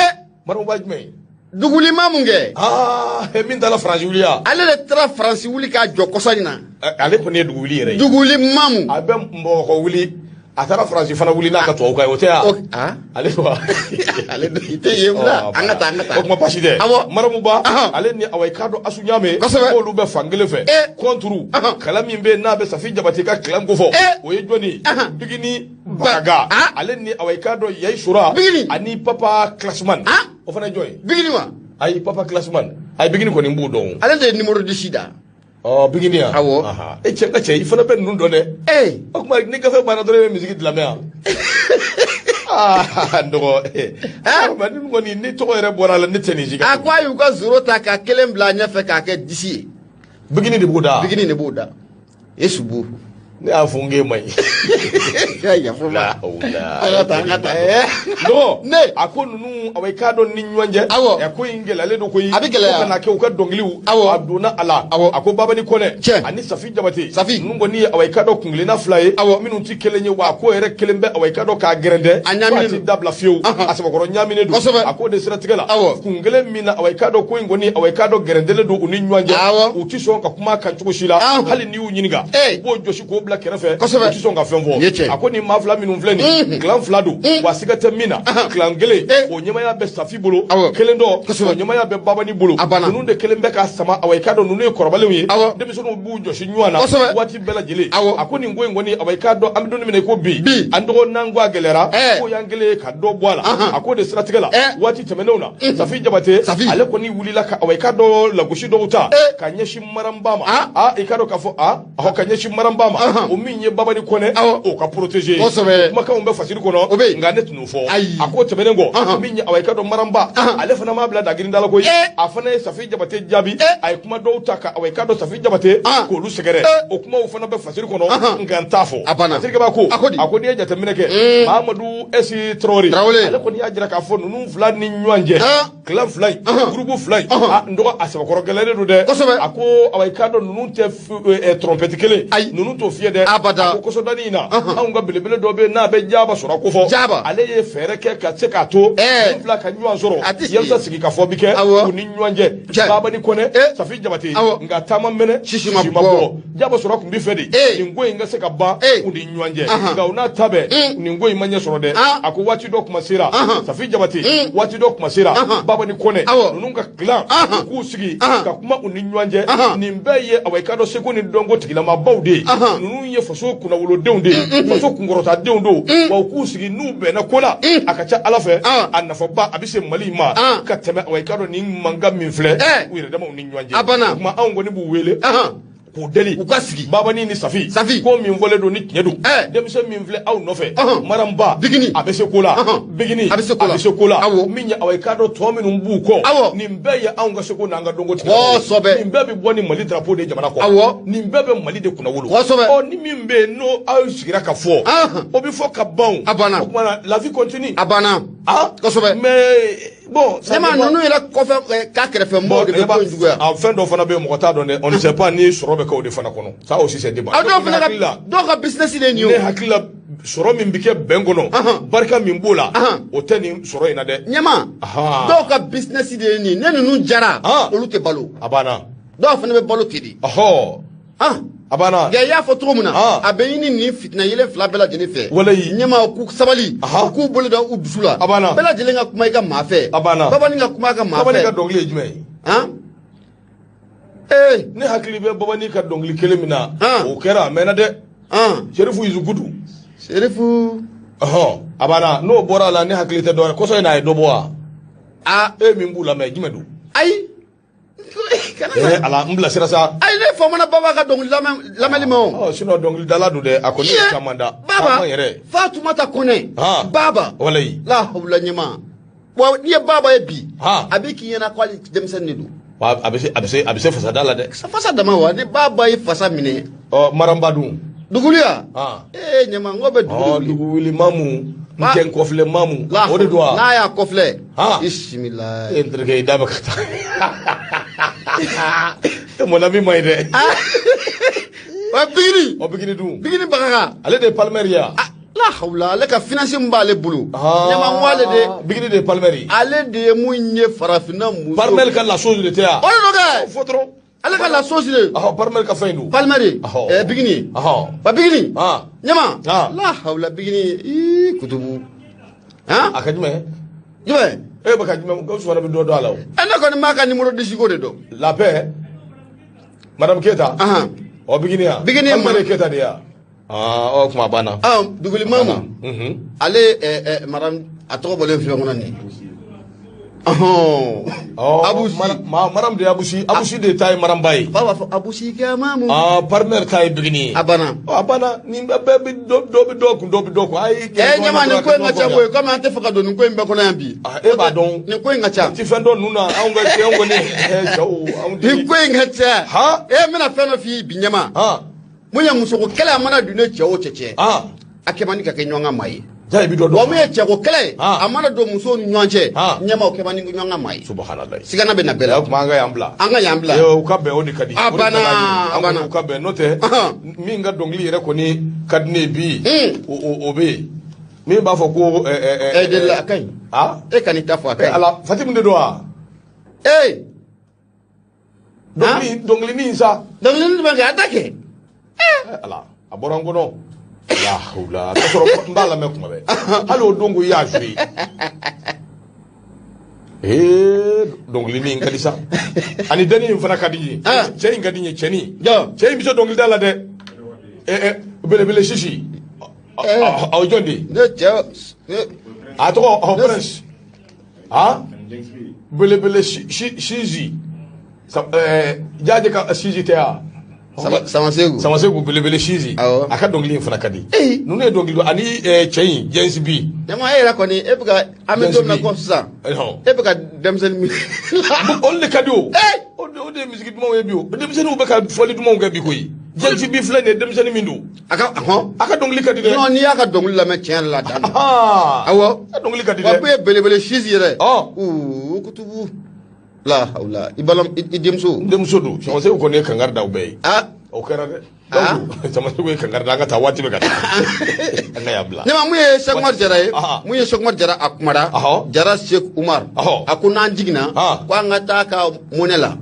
Maramuba jumɛn? Dugulima mun kɛ? Aa, min taara Faransi wuli ya. Ale de taara Faransi wuli k'a jɔ kɔsa in na. Ale kɔni ye dugu wuli yɛrɛ ye. Duguli mamu. A bɛ Bamakɔ wuli, a taara Faransi fana wuli n'a ka tubabu kan ye, o tɛ yan? Ale wa. Ale i tɛ yen bila, an ka taa, an ka taa. O kuma baasi tɛ. Maramuba, ale ni awa, i k'a dɔn Asu Ɲame, k'olu bɛ fan kelen fɛ. Contre kala min bɛ yen, n'a bɛ Safi Jabate ka clan ko fɔ, o ye jɔnni ye? Bigini Bagaga. Ale ni awa, i k'a dɔn Yayi Sora. Bigini. Ani Papa Classman. O fana ye jɔn ye? Bigini wa? Ayi, Papa Classman, ayi, Bigini kɔni b'o dɔn. Ale de ye numéro 10 da. Ɔ, Bigini yan. Awɔ. E cɛ, n ka cɛ, i fana bɛ ninnu dɔn dɛ. O tuma ni gafe banna dɔrɔn, e bɛ musique lamɛn yan. Aa, n dɔgɔ, ni kɔni ni tɔgɔ yɛrɛ bɔra a la, ne tɛ nin si A ko a y'u ka zéro ta ka kelen bila a ɲɛfɛ k'a kɛ dix ye. Bigini de b'o da. Bigini de b'o da. E subu. Ne y'a fɔ n k'e ma ɲi. Yafa ma. An ka taa, an ka taa. Dɔgɔ. Ne. A ko ninnu, awa, i k'a dɔn ni ɲɔgɔn cɛ. A ko in gɛlɛyalen don koyi. A bɛ gɛlɛya. Fo ka na kɛ u ka dɔnkiliw. A donna a la. A ko Babani Kɔnɛ. Ani Safi Jabate. Safi. Ninnu kɔni ye, awa, i k'a dɔn kunkilenna fila ye. Minnu tɛ kelen ye, wa a ko yɛrɛ kelen bɛ, awa, i k'a dɔn k'a gɛrɛntɛ. A ɲaaminen don. A ti dabila fiyewu. A sabakɔrɔ ɲaaminen don. A ko de siratigɛ la. Kun kelen min na, awa, i k'a dɔn ko in kɔni, awa, i k'a dɔn gɛrɛntɛlen don u ni ɲɔgɔn cɛ. U ti sɔn ka kuma kan cogo si la. Hali n'i y'u ɲininka. U b'o jɔsi k'o bila kɛrɛfɛ. U ti sɔn ka fɛn fɔ. A ko nin maa fila minnu filɛ nin, clan fila don, wa siga tɛ min na, clan kelen, o ɲɛmaya bɛ Safi bolo, kelen dɔ, o ɲɛmaya bɛ Babani bolo. Ninnu de kelen bɛ ka sama, awa, i k'a dɔn ninnu ye kɔrɔbalenw ye, denmisɛnninw b'u jɔsi ɲɔgɔn na waati bɛɛ lajɛlen. A ko nin ko in kɔni, awa, i k'a dɔn an bɛ don min na i ko bi, an dɔgɔ, n'an ko a gɛlɛyara, ko y'an kelen ye ka dɔ bɔ a la. A ko de siratigɛ la, waati tɛmɛnenw na, Safi Jabate, ale kɔni wulila ka, awa, i k'a dɔn lagosi dɔw ta ka ɲɛsin Maranba ma. Aa, i k'a dɔn k'a fɔ a ɔhɔ, ka ɲɛsin Maranba ma, o min ye Babani Kɔnɛ, o ka protéger. Kumakanw bɛ fasiri kɔnɔ, nka ne tun n'o fɔ. A ko tɛmɛnen kɔ, min ye, awa, i k'a dɔn Maranba, ale fana m'a bila dagirinda la koyi. A fana ye Safi Jabate jaabi, a ye kuma dɔw ta ka, awa, i k'a dɔn Safi Jabate k'olu sɛgɛrɛ. O kumaw fana bɛ fasiri kɔnɔ, nka n t'a fɔ. Fasirikɛba ko, a ko n'i ye jateminɛ kɛ, Mahamadu S Tarawele, ale kɔni y'a jira k'a fɔ ninnu fila ni ɲɔgɔn cɛ, clan fila in, groupe fila in, n dɔgɔ, a sabakɔrɔ gɛlɛnnen don dɛ. A ko, awa, i k'a dɔn ninnu tɛ trompette kelen, ninnu t'o fiyɛ dɛ. A ko kɔsɔdani in na, anw ka belebele dɔ bɛ yen n'a bɛ Jaaba sɔrɔ ko fɔ, ale ye fɛɛrɛ kɛ ka se k'a to ninnu fila ka ɲɔgɔn sɔrɔ, yalisa sigi ka fɔ bi kɛ u ni ɲɔgɔn cɛ. Babani Kɔnɛ, Safi Jabate, nka taama mɛnɛ, sisi ma bɔ. Jaaba sɔrɔ tun bɛ fɛ de nin ko in ka se ka ban u ni ɲɔgɔn cɛ, nka u n'a ta bɛɛ, nin ko in ma ɲɛ sɔrɔ dɛ. A ko waati dɔ kuma sera Safi Jabate, waati dɔ kuma sera Babani Kɔnɛ, ninnu ka clan, u k'u sigi ka kuma u ni ɲɔgɔn cɛ. Nin bɛɛ ye, awa, i k'a dɔn seko ni dɔnko tigilamabaw de ye, ninnu ye faso kunnawolodenw de ye, faso kunkɔrɔtadenw don, wa u k'u sigi, n'u bɛnna ko la, a ka ca Ala fɛ, a nafaba a bɛ se Mali ma ka tɛmɛ, awa, i k'a dɔn nin mankan min filɛ u yɛrɛ damaw ni ɲɔgɔn cɛ. O tuma anw kɔni b'u wele k'u deli u ka sigi. Babani ni Safi, ko min fɔlen don ni tiɲɛ don, denmisɛn min filɛ aw nɔfɛ, Maranba, Bigini, a bɛ se ko la, Bigini, a bɛ se ko la, a bɛ se ko la. Min ye, awa, i k'a dɔn tɔ minnu b'u kɔ, nin bɛɛ ye anw ka seko n'an ka dɔnko tigɛ. Nin bɛɛ bɛ bɔ ni Mali drapeau de jamana kɔ, nin bɛɛ bɛ Mali de kunnawolo. Ɔ, ni min bɛ yen n'o aw sigira ka fɔ, o bɛ fɔ ka ban. A banna. O tuma na la vie continue. A banna. Mais bon, ne ma ninnu yɛrɛ kɔfɛ k'a kɛrɛfɛ mɔgɔw de bɛ ko in juguya. A fɛn dɔ fana bɛ yen, mɔgɔ t'a dɔn dɛ, on ne sait pas ni sɔrɔ bɛ kɛ o de fana kɔnɔ. Ça aussi c'est débat. A dɔw fana ka, dɔw ka business de ye nin ye o. Ne hakili la, sɔrɔ min bɛ kɛ bɛn kɔnɔ, barika min b'o la, o tɛ nin sɔrɔ in na dɛ. Ɲɛma, dɔw ka business de ye nin ye, ne ninnu jara, olu tɛ balo. A banna. Dɔw fana bɛ balo ten de. Ɔhɔ. A banna. Nka i y'a fɔ cogo min na, a bɛ ɲini nin fitina yelen fila bɛɛ lajɛlen fɛ. Walayi. Ɲɛmaa k'u sabali. U k'u bolo da u dusu la. A banna. Bɛɛ lajɛlen ka kuma i ka maa fɛ. A banna. Babani ka kuma a ka maa fɛ. Babani ka dɔnkili ye jumɛn ye? Ee. Ne hakili bɛ Babani ka dɔnkili kelen min na. O kɛra a mɛnna dɛ. Serifu Yusukudu. Serifu. A banna, n'o bɔra a la ne hakili tɛ dɔwɛrɛ kɔsɔ in na a ye dɔ bɔ wa? E min b'u lamɛn jumɛn don? Ayi. Ala n bilasira sa. Ayi, ne famana Baba ka dɔnkili lamɛnli ma o. Sinon dɔnkilidala don dɛ, a kɔni ye caman da. Baba yɛrɛ. Fatumata Kɔnɛ. Baba. Walayi. La hawula ɲɛma. Wa n'i ye Baba ye bi. A bɛ k'i ɲɛna ko hali denmisɛnnin de don. A bɛ se fasada la dɛ. Fasa dama wa, ni Baba ye fasa minɛ. Maramba dun. Duguliya. Ee ɲɛma, n ko bɛ dugu wuli. Dugu wuli mamu. N tɛ n kɔfilɛ mamu. O de don wa? N'a y'a kɔfilɛ. Bisimila. E n terikɛ, i da bɛ ka taa. E mon ami ma ɲi dɛ. Wa Bigini. Ɔ Bigini dun. Bigini Bagaga. Ale de ye Palmer ye wa? La hawla, ale ka finance min b'ale bolo. Ɲɛma n ko ale de. Bigini de ye Palmer ye. Ale de ye mun ye farafinna muso. Palmer ka la chose de tɛ wa? O de don kɛ. Fɔ dɔrɔn. Ale ka la chose de. Palmer ka fɛn in don. Palmer. Bigini. Wa Bigini. Ɲɛma. La hawla Bigini ii kutubu. A ka jumɛn? Jumɛn? E bɛ ka jumɛn? Gawusu fana bɛ dɔ dɔn a la o. Ne kɔni m'a ka numéro disi ko de dɔn. La paix. Madame Keyita. Ɔ Bigini ya. Bigini ye Palmer Keyita de ya. Ɔ kuma banna. Duguli mamu. Ale madame a tɔgɔ bɔlen filɛ kɔnɔ nin ye. Abusi. Madame de Abusi. Abusi de ta ye Maramba ye. Ba b'a fɔ Abusi kɛ mamu. Palmer ta ye Bigini ye. A banna. A banna, nin bɛɛ bɛ dɔ bɛ dɔ kun, dɔ bɛ dɔ kun. Ayi. Ɲɛma, nin ko in ka ca koyi, komi an tɛ fɛ ka don nin ko in bɛɛ kɔnɔ yan bi. E b'a dɔn. Nin ko in ka ca. Ti fɛn dɔn ninnu na, anw ka cɛ, anw kɔni cɛw, anw tɛ. Nin ko in ka ca. N bɛna fɛn dɔ f'i ye bi ɲɛma. Mun ye musoko kɛlɛ, a mana don ne cɛ o cɛ cɛ. A kɛ man di ka kɛ ɲɔgɔn ka maa ye. Wa mun ye cɛko kɛlɛ ye, a mana don musow ni ɲɔgɔn cɛ, ɲɛma, o kɛ man di ɲɔgɔn ka maa ye. Subahanallahi. Sigana bɛ na bɛɛ la. O tuma an ka yan bila. An ka yan bila. U ka bɛn, o de ka di. A banna, a banna. U ka bɛn, n'o tɛ min ka dɔnkili yɛrɛ kɔni ka di ne ye bi, o bɛ yen. Min b'a fɔ ko. Delila a ka ɲi. E ka n'i ta fɔ a ka ɲi. Ala, Fatimu de don wa? Ee. Dɔnkilinin sa. Dɔnkilinin jumɛn kɛ? A ta kɛ. Ala, a bɔra n kɔnɔ. La hawla, k'a sɔrɔ n b'a lamɛn kuma bɛɛ. Hali o don ko i y'a joué. Dɔnkilinin ka di sa. Ani dennin in fana ka di n ye. Cɛ in ka di n ye, cɛnin. Cɛ in bɛ se dɔnkilida la dɛ. Belebele sisi. Aw jɔn de? Ne cɛ. A tɔgɔ Prince. Belebele sisi. Jaaje ka sisi tɛ wa? Samasegu. Samasegu belebele sisi. A ka dɔnkili in fana ka di. Ninnu ye dɔnkili ani cɛ in James B. Ɲama, e yɛrɛ kɔni, e bɛ ka an bɛ don min na ko sisan. E bɛ ka denmisɛnnin min. Olu de ka di o. O de ye misiki dumanw ye bi o. Denmisɛnninw bɛ ka fɔli dumanw kɛ bi koyi. James B filɛ nin ye, denmisɛnnin min don. A ka a ka dɔnkili ka di dɛ. Non, n'i y'a ka dɔnkili lamɛn tiɲɛ yɛrɛ la dan. Awɔ. A ka dɔnkili ka di dɛ. Wa kun ye belebele sisi yɛrɛ. Kutubu. La hawla, i balima, i denmuso. N denmuso don. Samasegu kɔni ye kankari da u bɛɛ ye. O kɛra dɛ. Donc Samasegu ye kankari da, an ka taa, waati bɛ ka taa. An ka yan bila. Ne ma mun ye Cheikh Umar Jara ye. Mun ye Cheikh Umar Jara, a kumara. Jara Cheikh Umar. A ko n'an jiginna. Ko an ka taa ka mɔnɛ la.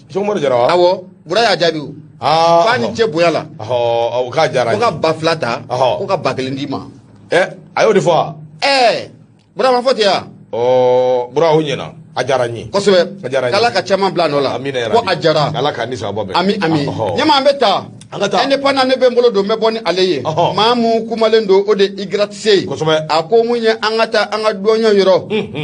Cheikh Umar Jara wa? Awɔ. Bura y'a jaabi o. K'a ni ce bonya la. O k'a diyara n ye. Ko ka 2000 ta. Ko ka 1000 d'i ma. A y'o de fɔ wa? Bura ma fɔ ten wa? Bura, o ɲɛna. A diyara n ye. Kosɛbɛ. A diyara n ye. K'Ala ka caman bila a nɔ la. Amina ko a diyara. Ala k'a ni sababa bɛn. Ami ami. Ɲɛma, an bɛ taa. An ka taa. Indépendant ne bɛ n bolo don, n bɛ bɔ ni ale ye. Maa mun kumalen don, o de Igratise ye. Kosɛbɛ. A ko mun ye an ka taa an ka dɔnɲɔ yɔrɔ.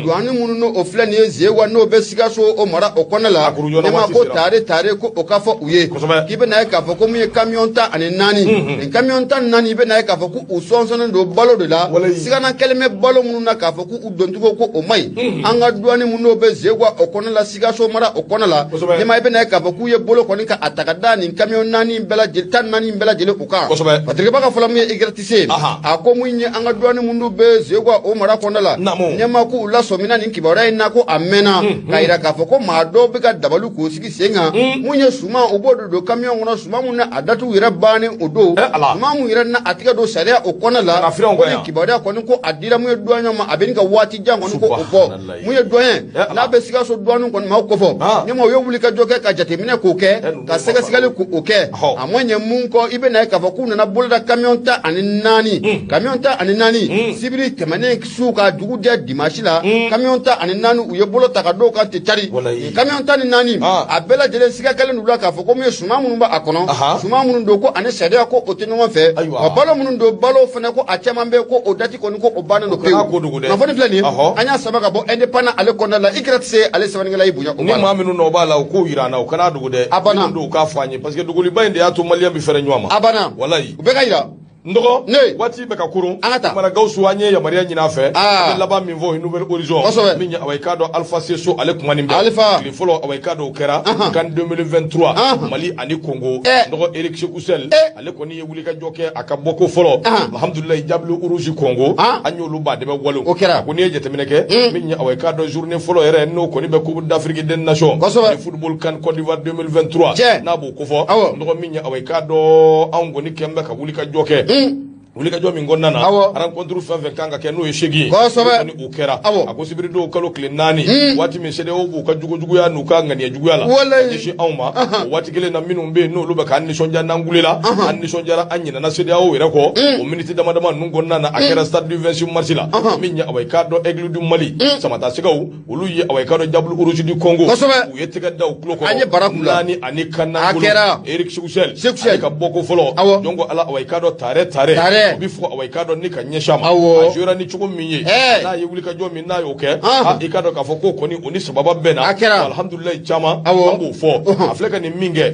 Douane minnu n'o o filɛ nin ye Zewa, n'o bɛ Sikaso o mara o kɔnɔ la. Ɲɛma ko tare tare ko o ka fɔ u ye. Kosɛbɛ. K'i bɛna ye k'a fɔ ko mun ye camion 14. Nin camion 14, i bɛna ye k'a fɔ ko u sɔnsɔnnen don balo de la. Sigana kɛlen bɛ balo minnu na k'a fɔ k'u doncogo ko o man ɲi. An ka douane minnu n'o bɛ Zewa o kɔnɔ la, Sikaso mara o kɔnɔ la. Ɲɛma, i bɛna ye k'a fɔ k'u ye bolo kɔni ka a ta ka da nin camion 4 bɛɛ lajɛlen. 14 bɛɛ lajɛlen u kan. Patrick Ba ka fɔlɔ min ye Igratise a ko mun ye an ka douane minnu bɛ Zegwa o mara kɔnɔna la, ɲɛmaa k'u lasɔmina nin kibaruya in na ko a mɛnna, k'a yira k'a fɔ ko maa dɔw bɛ ka dabali k'o sigi sen kan. Mun ye suman, u b'o de don camion kɔnɔ, suman mun na a datugu yɛrɛ bannen o don, suman mun yɛrɛ na a tigɛ don sariya o kɔnɔna la. Ko nin kibaruya kɔni ko a dira mun ye douane ma, a bɛ nin ka waati jan kɔni ko o bɔ. Mun ye douane n'a bɛ Sikaso douane kɔni maaw kofɔ, ɲɛmaa u ye wuli ka jɔ kɛ ka jateminɛ k'o kɛ, ka sɛgɛsɛgɛli k'o kɛ. A ma ɲɛ mun kɔ, i bɛ na ye k'a fɔ k'u nana boloda camion 14, camion 14 sibiri tɛmɛnen su ka dugu jɛ dimanche la, camion 14 u ye bolo ta ka dɔw kan ten cari. Camion 14 a bɛɛ lajɛlen siga kɛlen don la k'a fɔ ko mun ye suman minnu b'a kɔnɔ, suman minnu don ko ani sariya ko o tɛ ɲɔgɔn fɛ, wa balo minnu don balo fana ko a caman bɛ ko o dati kɔni ko o bannen don pewu. Kunnafoni filɛ nin ye, an y'a sama ka bɔ indépendant ale kɔnɔna la. Igratise ale sɛbɛnnikɛla y'i bonya o ni maa minnu nɔ b'a la, u k'o yira an na, u kana dogo dɛ. A banna. Minnu don, u k'a fɔ an ye, parce que dogoliba in de y'a to maliyɛn bɛ fɛrɛ ɲɔgɔn ma. A banna. Walayi. U bɛɛ ka yira. N dɔgɔ, waati bɛ ka koron. An ka taa. Kumana Gawusu, an ye yamaruya ɲini a fɛ. An bɛ laban min fɔ, o ye Nouvel Horizon. Kosɛbɛ. Min ye awa i k'a dɔn Alpha Seso ale kuma nin bɛɛ. Alpha. Tile fɔlɔ, awa i k'a dɔn o kɛra. CAN 2023. Mali ani Congo. N dɔgɔ Eric Sékou Chelle. Ale kɔni ye wulikajɔ kɛ a ka bɔko fɔlɔ. Alhamdulilayi, Diable Rouge Congo. An y'olu ba dɛmɛ walo. O kɛra. Ko n'i ye jateminɛ kɛ, min ye awa i k'a dɔn journée fɔlɔ yɛrɛ n'o kɔni bɛ Coupe d'Afrique des Nations. Kosɛbɛ. Football CAN Côte d'Ivoire 2023. Tiɲɛ. N'a b'o kofɔ. Awɔ. N dɔgɔ min ye awa i k'a dɔn anw kɔni kɛn bɛ ka wulikajɔ kɛ. Wulikajɔ min kɔnɔna na, rencontre fɛn fɛn kan ka kɛ n'o ye 8 ye, o kɛra. A ko sibiridon kalo tile 4, waati min CEDEAO b'u ka jugujuguya n'u ka ŋaniya juguya la ka ɲɛsin anw ma, o waati kelen na minnu bɛ yen n'olu bɛ k'an nisɔndiya n'an kulela, an nisɔndiyara, an ɲinɛna CEDEAO yɛrɛ kɔ, o miniti dama dama ninnu kɔnɔna na, a kɛra stade du 26 mars la. Min ye awa i k'a dɔn Aigle du Mali, Samatasɛgɛw, olu ye awa i k'a dɔn Diable Rouge du Congo, u ye tɛgɛ da u tulo kɔrɔ, an ye bara k'u la 4 ani kan naani bolo. Eric Sékou Chelle ale ka bɔko fɔlɔ, jɔn ko Ala, awa i k'a dɔn tare tare o bɛ fɔ awa i k'a dɔn ni ka ɲɛsin a ma, a jouera ni cogo min ye, n'a ye wulikajɔ min n'a y'o kɛ, i k'a dɔn k'a fɔ ko kɔni o ni sababa bɛn na. Alhamdulilayi, caman an b'o fɔ, a filɛ ka nin min kɛ,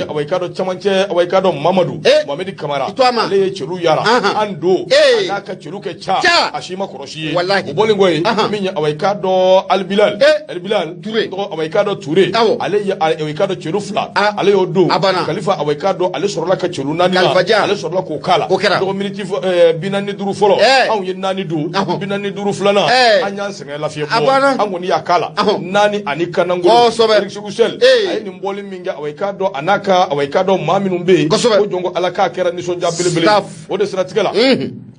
awa i k'a dɔn camancɛ, awa i k'a dɔn Mamadu Mohamed Kamara, ale ye celu yara an don, a n'a ka celu kɛ ca, a si ma kɔrɔsi ye. O bɔlen kɔ yen, min ye awa i k'a dɔn Albilal, Albilal Touré, awa i k'a dɔn Touré, ale ye awa i k'a dɔn celu 2, ale y'o don. Kalifa, awa i k'a dɔn ale sɔrɔla ka celu 4 na, ale sɔrɔla k'o k'a la. Dɔgɔ miniti 45 fɔlɔ, anw ye 4 don, 45 filanan, an y'an sɛgɛn lafiɲɛ bɔ, an kɔni y'a k'a la 4 ani kanangolo. Eric Sékou Chelle a ye nin bɔli min kɛ, awa i k'a dɔn a n'a ka awa i k'a dɔn maa minnu bɛ yen, ko jɔn ko Ala k'a kɛra nisɔndiya belebele o de siratigɛ la.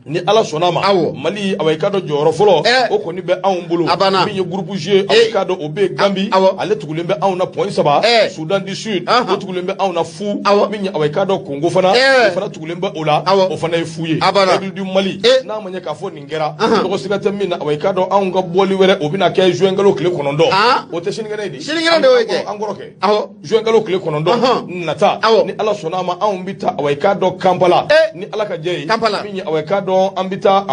Ni Ala sɔnna ma, Mali awa i k'a dɔn jɔyɔrɔ fɔlɔ o kɔni bɛ anw bolo. Min ye groupe G, awa i k'a dɔn o bɛ yen, Gambie ale tugulen bɛ anw na point 3, Soudan du Sud o tugulen bɛ anw na fu, min ye awa i k'a dɔn Congo fana, o fana tugulen bɛ o la, o fana ye fu ye. Aigle du Mali, n'a ma ɲɛ k'a fɔ nin kɛra, tɔgɔ siga tɛ min na, awa i k'a dɔn anw ka bɔli wɛrɛ o bɛna kɛ juin kalo tile 9, o tɛ sinikɛnɛ ye de, sinikɛnɛ de y'o ye kɛ, an kɔrɔ kɛ juin kalo tile 9 nata, ni Ala sɔnna ma, anw bɛ taa awa i k'a dɔn Kampala, ni Ala ka jɛ ye, min ye awa i k'a dɔn an bɛ taa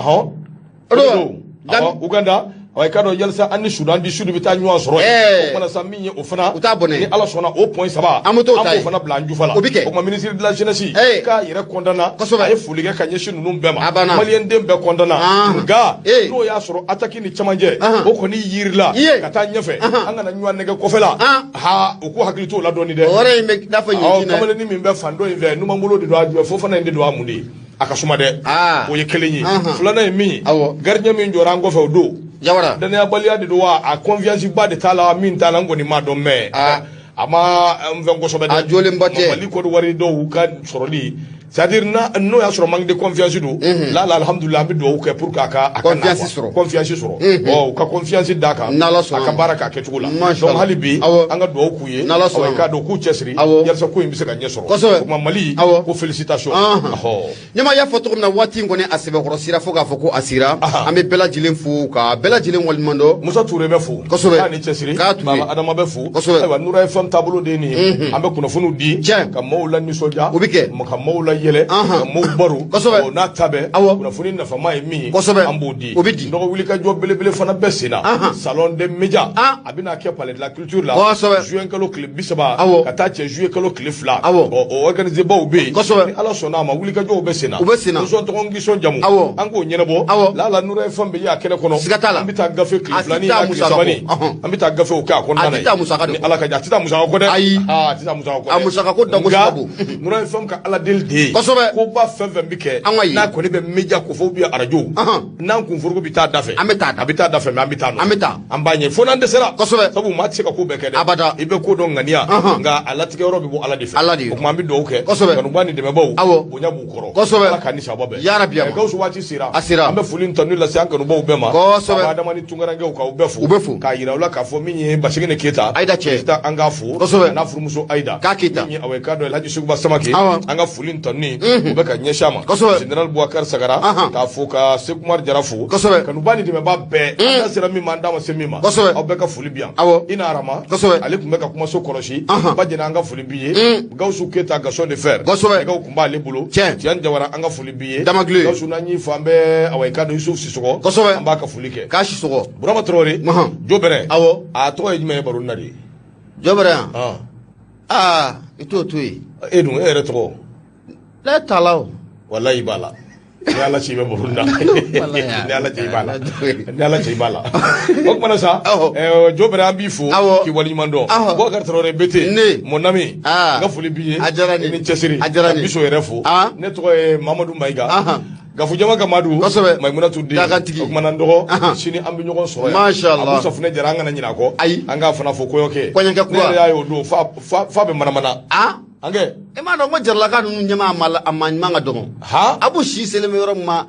Uganda, awa i k'a dɔn yalisa an ni Soudan du Sud bɛ taa ɲɔgɔn sɔrɔ yen, o kumana sa min ye o fana, ni Ala sɔnna o point 3, an bɛ t'o ta yen, an b'o fana bila an jufa la, o bɛ kɛ. O kuma ministre de la jeunesse k'a yɛrɛ condamna, a ye foli kɛ ka ɲɛsin ninnu bɛɛ ma, maliyɛn den bɛɛ condamna, nka n'o y'a sɔrɔ attaque ni camancɛ o kɔni yirila ka taa ɲɛfɛ, an kana ɲɔgɔn nɛgɛ kɔfɛ la, ha u k'u hakili t'o la dɔɔni dɛ. O yɔrɔ in bɛ i n'a fɔ ɲinɛ. Kamalennin min bɛ fan dɔ in fɛ, numanbolo de don, a jɔ fo fana in de don, a mun de ye, a ka suma dɛ. O ye kelen ye. Filanan ye min ye, gardien min jɔra an kɔfɛ o don, danayabaliya de don wa, a confiance ba de t'a la, min t'a la n kɔni m'a dɔn, mais a ma n fɛn kosɛbɛ dɛ. A jolenba tɛ. Mali Côte d'Ivoire dɔw ka sɔrɔli, c'est-à-dire n'o y'a sɔrɔ manque de confiance don, la la alhamdulilah, an bɛ dugawu kɛ pour que a ka confiance sɔrɔ, confiance sɔrɔ, ɔ u ka confiance d'a kan, a ka baara k'a kɛcogo la. Donc hali bi an ka dugawu k'u ye, i k'a dɔn k'u cɛsiri yalisa ko in bɛ se ka ɲɛ sɔrɔ. O tuma Mali ko félicitation. Ɲɛmaa y'a fɔ cogo min na, waati in kɔni a sɛbɛkɔrɔ sira, fo k'a fɔ ko a sira. An bɛ bɛɛ lajɛlen fo ka bɛɛ lajɛlen waleɲuman dɔn. Musa Ture bɛ fo. Kosɛbɛ. K'a ni cɛsiri. K'a Ture. Baba Adama bɛ fo. Kosɛbɛ. Ayiwa, Nura FM taabolo de ye nin ye. An bɛ kunnafoniw di. Tiɲɛ. Ka maaw la nisɔndiya. O bɛ kɛ. Ka maaw la yɛlɛ, ka maaw baro. Kosɛbɛ. Ɔ, n'a ta bɛɛ, Awɔ. kunnafoni nafama ye min ye, Kosɛbɛ. an b'o di. O bɛ di. Nɔgɔ wulikajɔ belebele fana bɛ sen na. Salon des médias, a bɛna kɛ Palais de la Culture la juin kalo tile 30 ka taa cɛ juillet kalo tile 2. Ɔ, o organiser baw bɛ yen. Ni Ala sɔnna a ma, wulikajɔw bɛ sen na. U bɛ sen na. Nisɔn tɔgɔ, nisɔn jamu, an k'o ɲɛnabɔ. Lala Nura FM bɛ ye a kɛnɛ kɔnɔ. Siga t'a la. An bɛ taa gafe tile A 2 tɛ ni taa a tile musaka saba kɔ. ni an bɛ taa gafew kɛ a kɔnɔna A na. tɛ taa musaka de Ni kɔ. Ala ka ja, a tɛ taa musaka kɔ dɛ. Ayi. Aa, a tɛ taa musaka kɔ dɛ. A musaka ko da ko Nka, ka bon. Nura FM ka Ala deli de ye, koba fɛn fɛn bɛ kɛ, An ka ye. n'a kɔni bɛ média ko fɔ ou bien arajo, n'an kunforoko bɛ taa da fɛ, An bɛ taa da. A bɛ taa da fɛ, mais an bɛ taa nɔ. An bɛ taa. An b'a ɲɛ fo n'an dɛsɛra. Kosɛbɛ. Sabu maa tɛ se ka ko bɛɛ kɛ dɛ. Abada. I bɛ ko dɔn ŋaniya, nka a latigɛ yɔrɔ bɛ bɔ Ala de fɛ. Ala de ye. O tuma an bɛ dugawu kɛ. Kanuba ni dɛmɛbaw, bonya b'u kɔrɔ. Kosɛbɛ. Ala k'an ni sababa bɛn. Yarabi. Gawusu, waati sera. A sera. An bɛ foli ni tanu lase an kanubaw bɛɛ ma. Kosɛbɛ. Baba Adama ni tunkarankɛw, k'aw bɛɛ fo. U bɛ fo. K'a yira u la k'a fɔ min ye Basigene Keyita. Ayida cɛ. Président, an k'a fo. Kosɛbɛ. A n'a furumuso Ayida. K'a Keyita. Min ye awɔ, k'a dɔn Elhaji Seguba Samake. Awɔ. An ka foli ni tanu o bɛ ka ɲɛsin a ma. Kosɛbɛ. Général Boubacar Sagara. Ahan. K'a fo ka Sekumar Jara fo. Kosɛbɛ. Kanuba ni dɛmɛba bɛɛ. An da sera min ma, an da ma se min ma. Kosɛbɛ. Aw bɛɛ ka foli bi yan. Awɔ. Ina Arama. Kosɛbɛ. Ale tun bɛ ka kumaso kɔlɔsi. Ahan. Ba Jɛnɛ, an ka foli b'i ye. Gawusu Keyita, Gaston de Fer. Kosɛbɛ. Nɛgɛw tun b'ale bolo. Tiɲɛ. Tiɲɛ Jawara, an ka foli b'i ye. Damagile. Gawusu, n'an y'i fo, an bɛ awa i ka dɔn Yusuf Sisɔgɔ. Kosɛbɛ. An b'a ka foli kɛ. K'a Sisɔgɔ. Burama Traoré. Jo Bɛrɛ. Awɔ. A tɔgɔ ye jumɛn ye baro na de? Jɔ bɛrɛ yan. Ah. Aa, i t'o to yen. E dun, e yɛrɛ tɔgɔ? Ne t'a la o. Walayi, i b'a la. Ni Ala cɛ, i bɛ baro na. Ni Ala cɛ, i b'a la. Ni Ala cɛ, i b'a la. O kumana sa, Awɔ. Jo Bɛrɛ, an b'i fo Awɔ. k'i waleɲuman dɔn. Awɔ. Boubacar Traoré Bete. Ne. Mon ami. Ah. N ka foli b'i ye. A diyara n ye. I ni cɛsiri. A diyara n ye. Ka Biso yɛrɛ fo. Ah. Ne tɔgɔ ye Mamadu Mayiga. Ahan. Gafu jama ka Madu. Kosɛbɛ. Mayimunatu den. Dakantigi. O kumana n dɔgɔ. Ahan. Sini an bɛ ɲɔgɔn sɔrɔ yan. Masha Allah. Abu Safunɛ Jara, an kana ɲinɛ a kɔ. Ayi. An k'a fana fo kɔɲɔkɛ. Kɔɲɔkɛ kura. Ne yɛrɛ y'a ye o don fa bɛ manamana. Ah. An kɛ. E m'a dɔn ko Jaralaka ninnu ɲɛma a ma ɲuman ka dɔgɔn. Han. Abu si selen bɛ yɔrɔ min ma.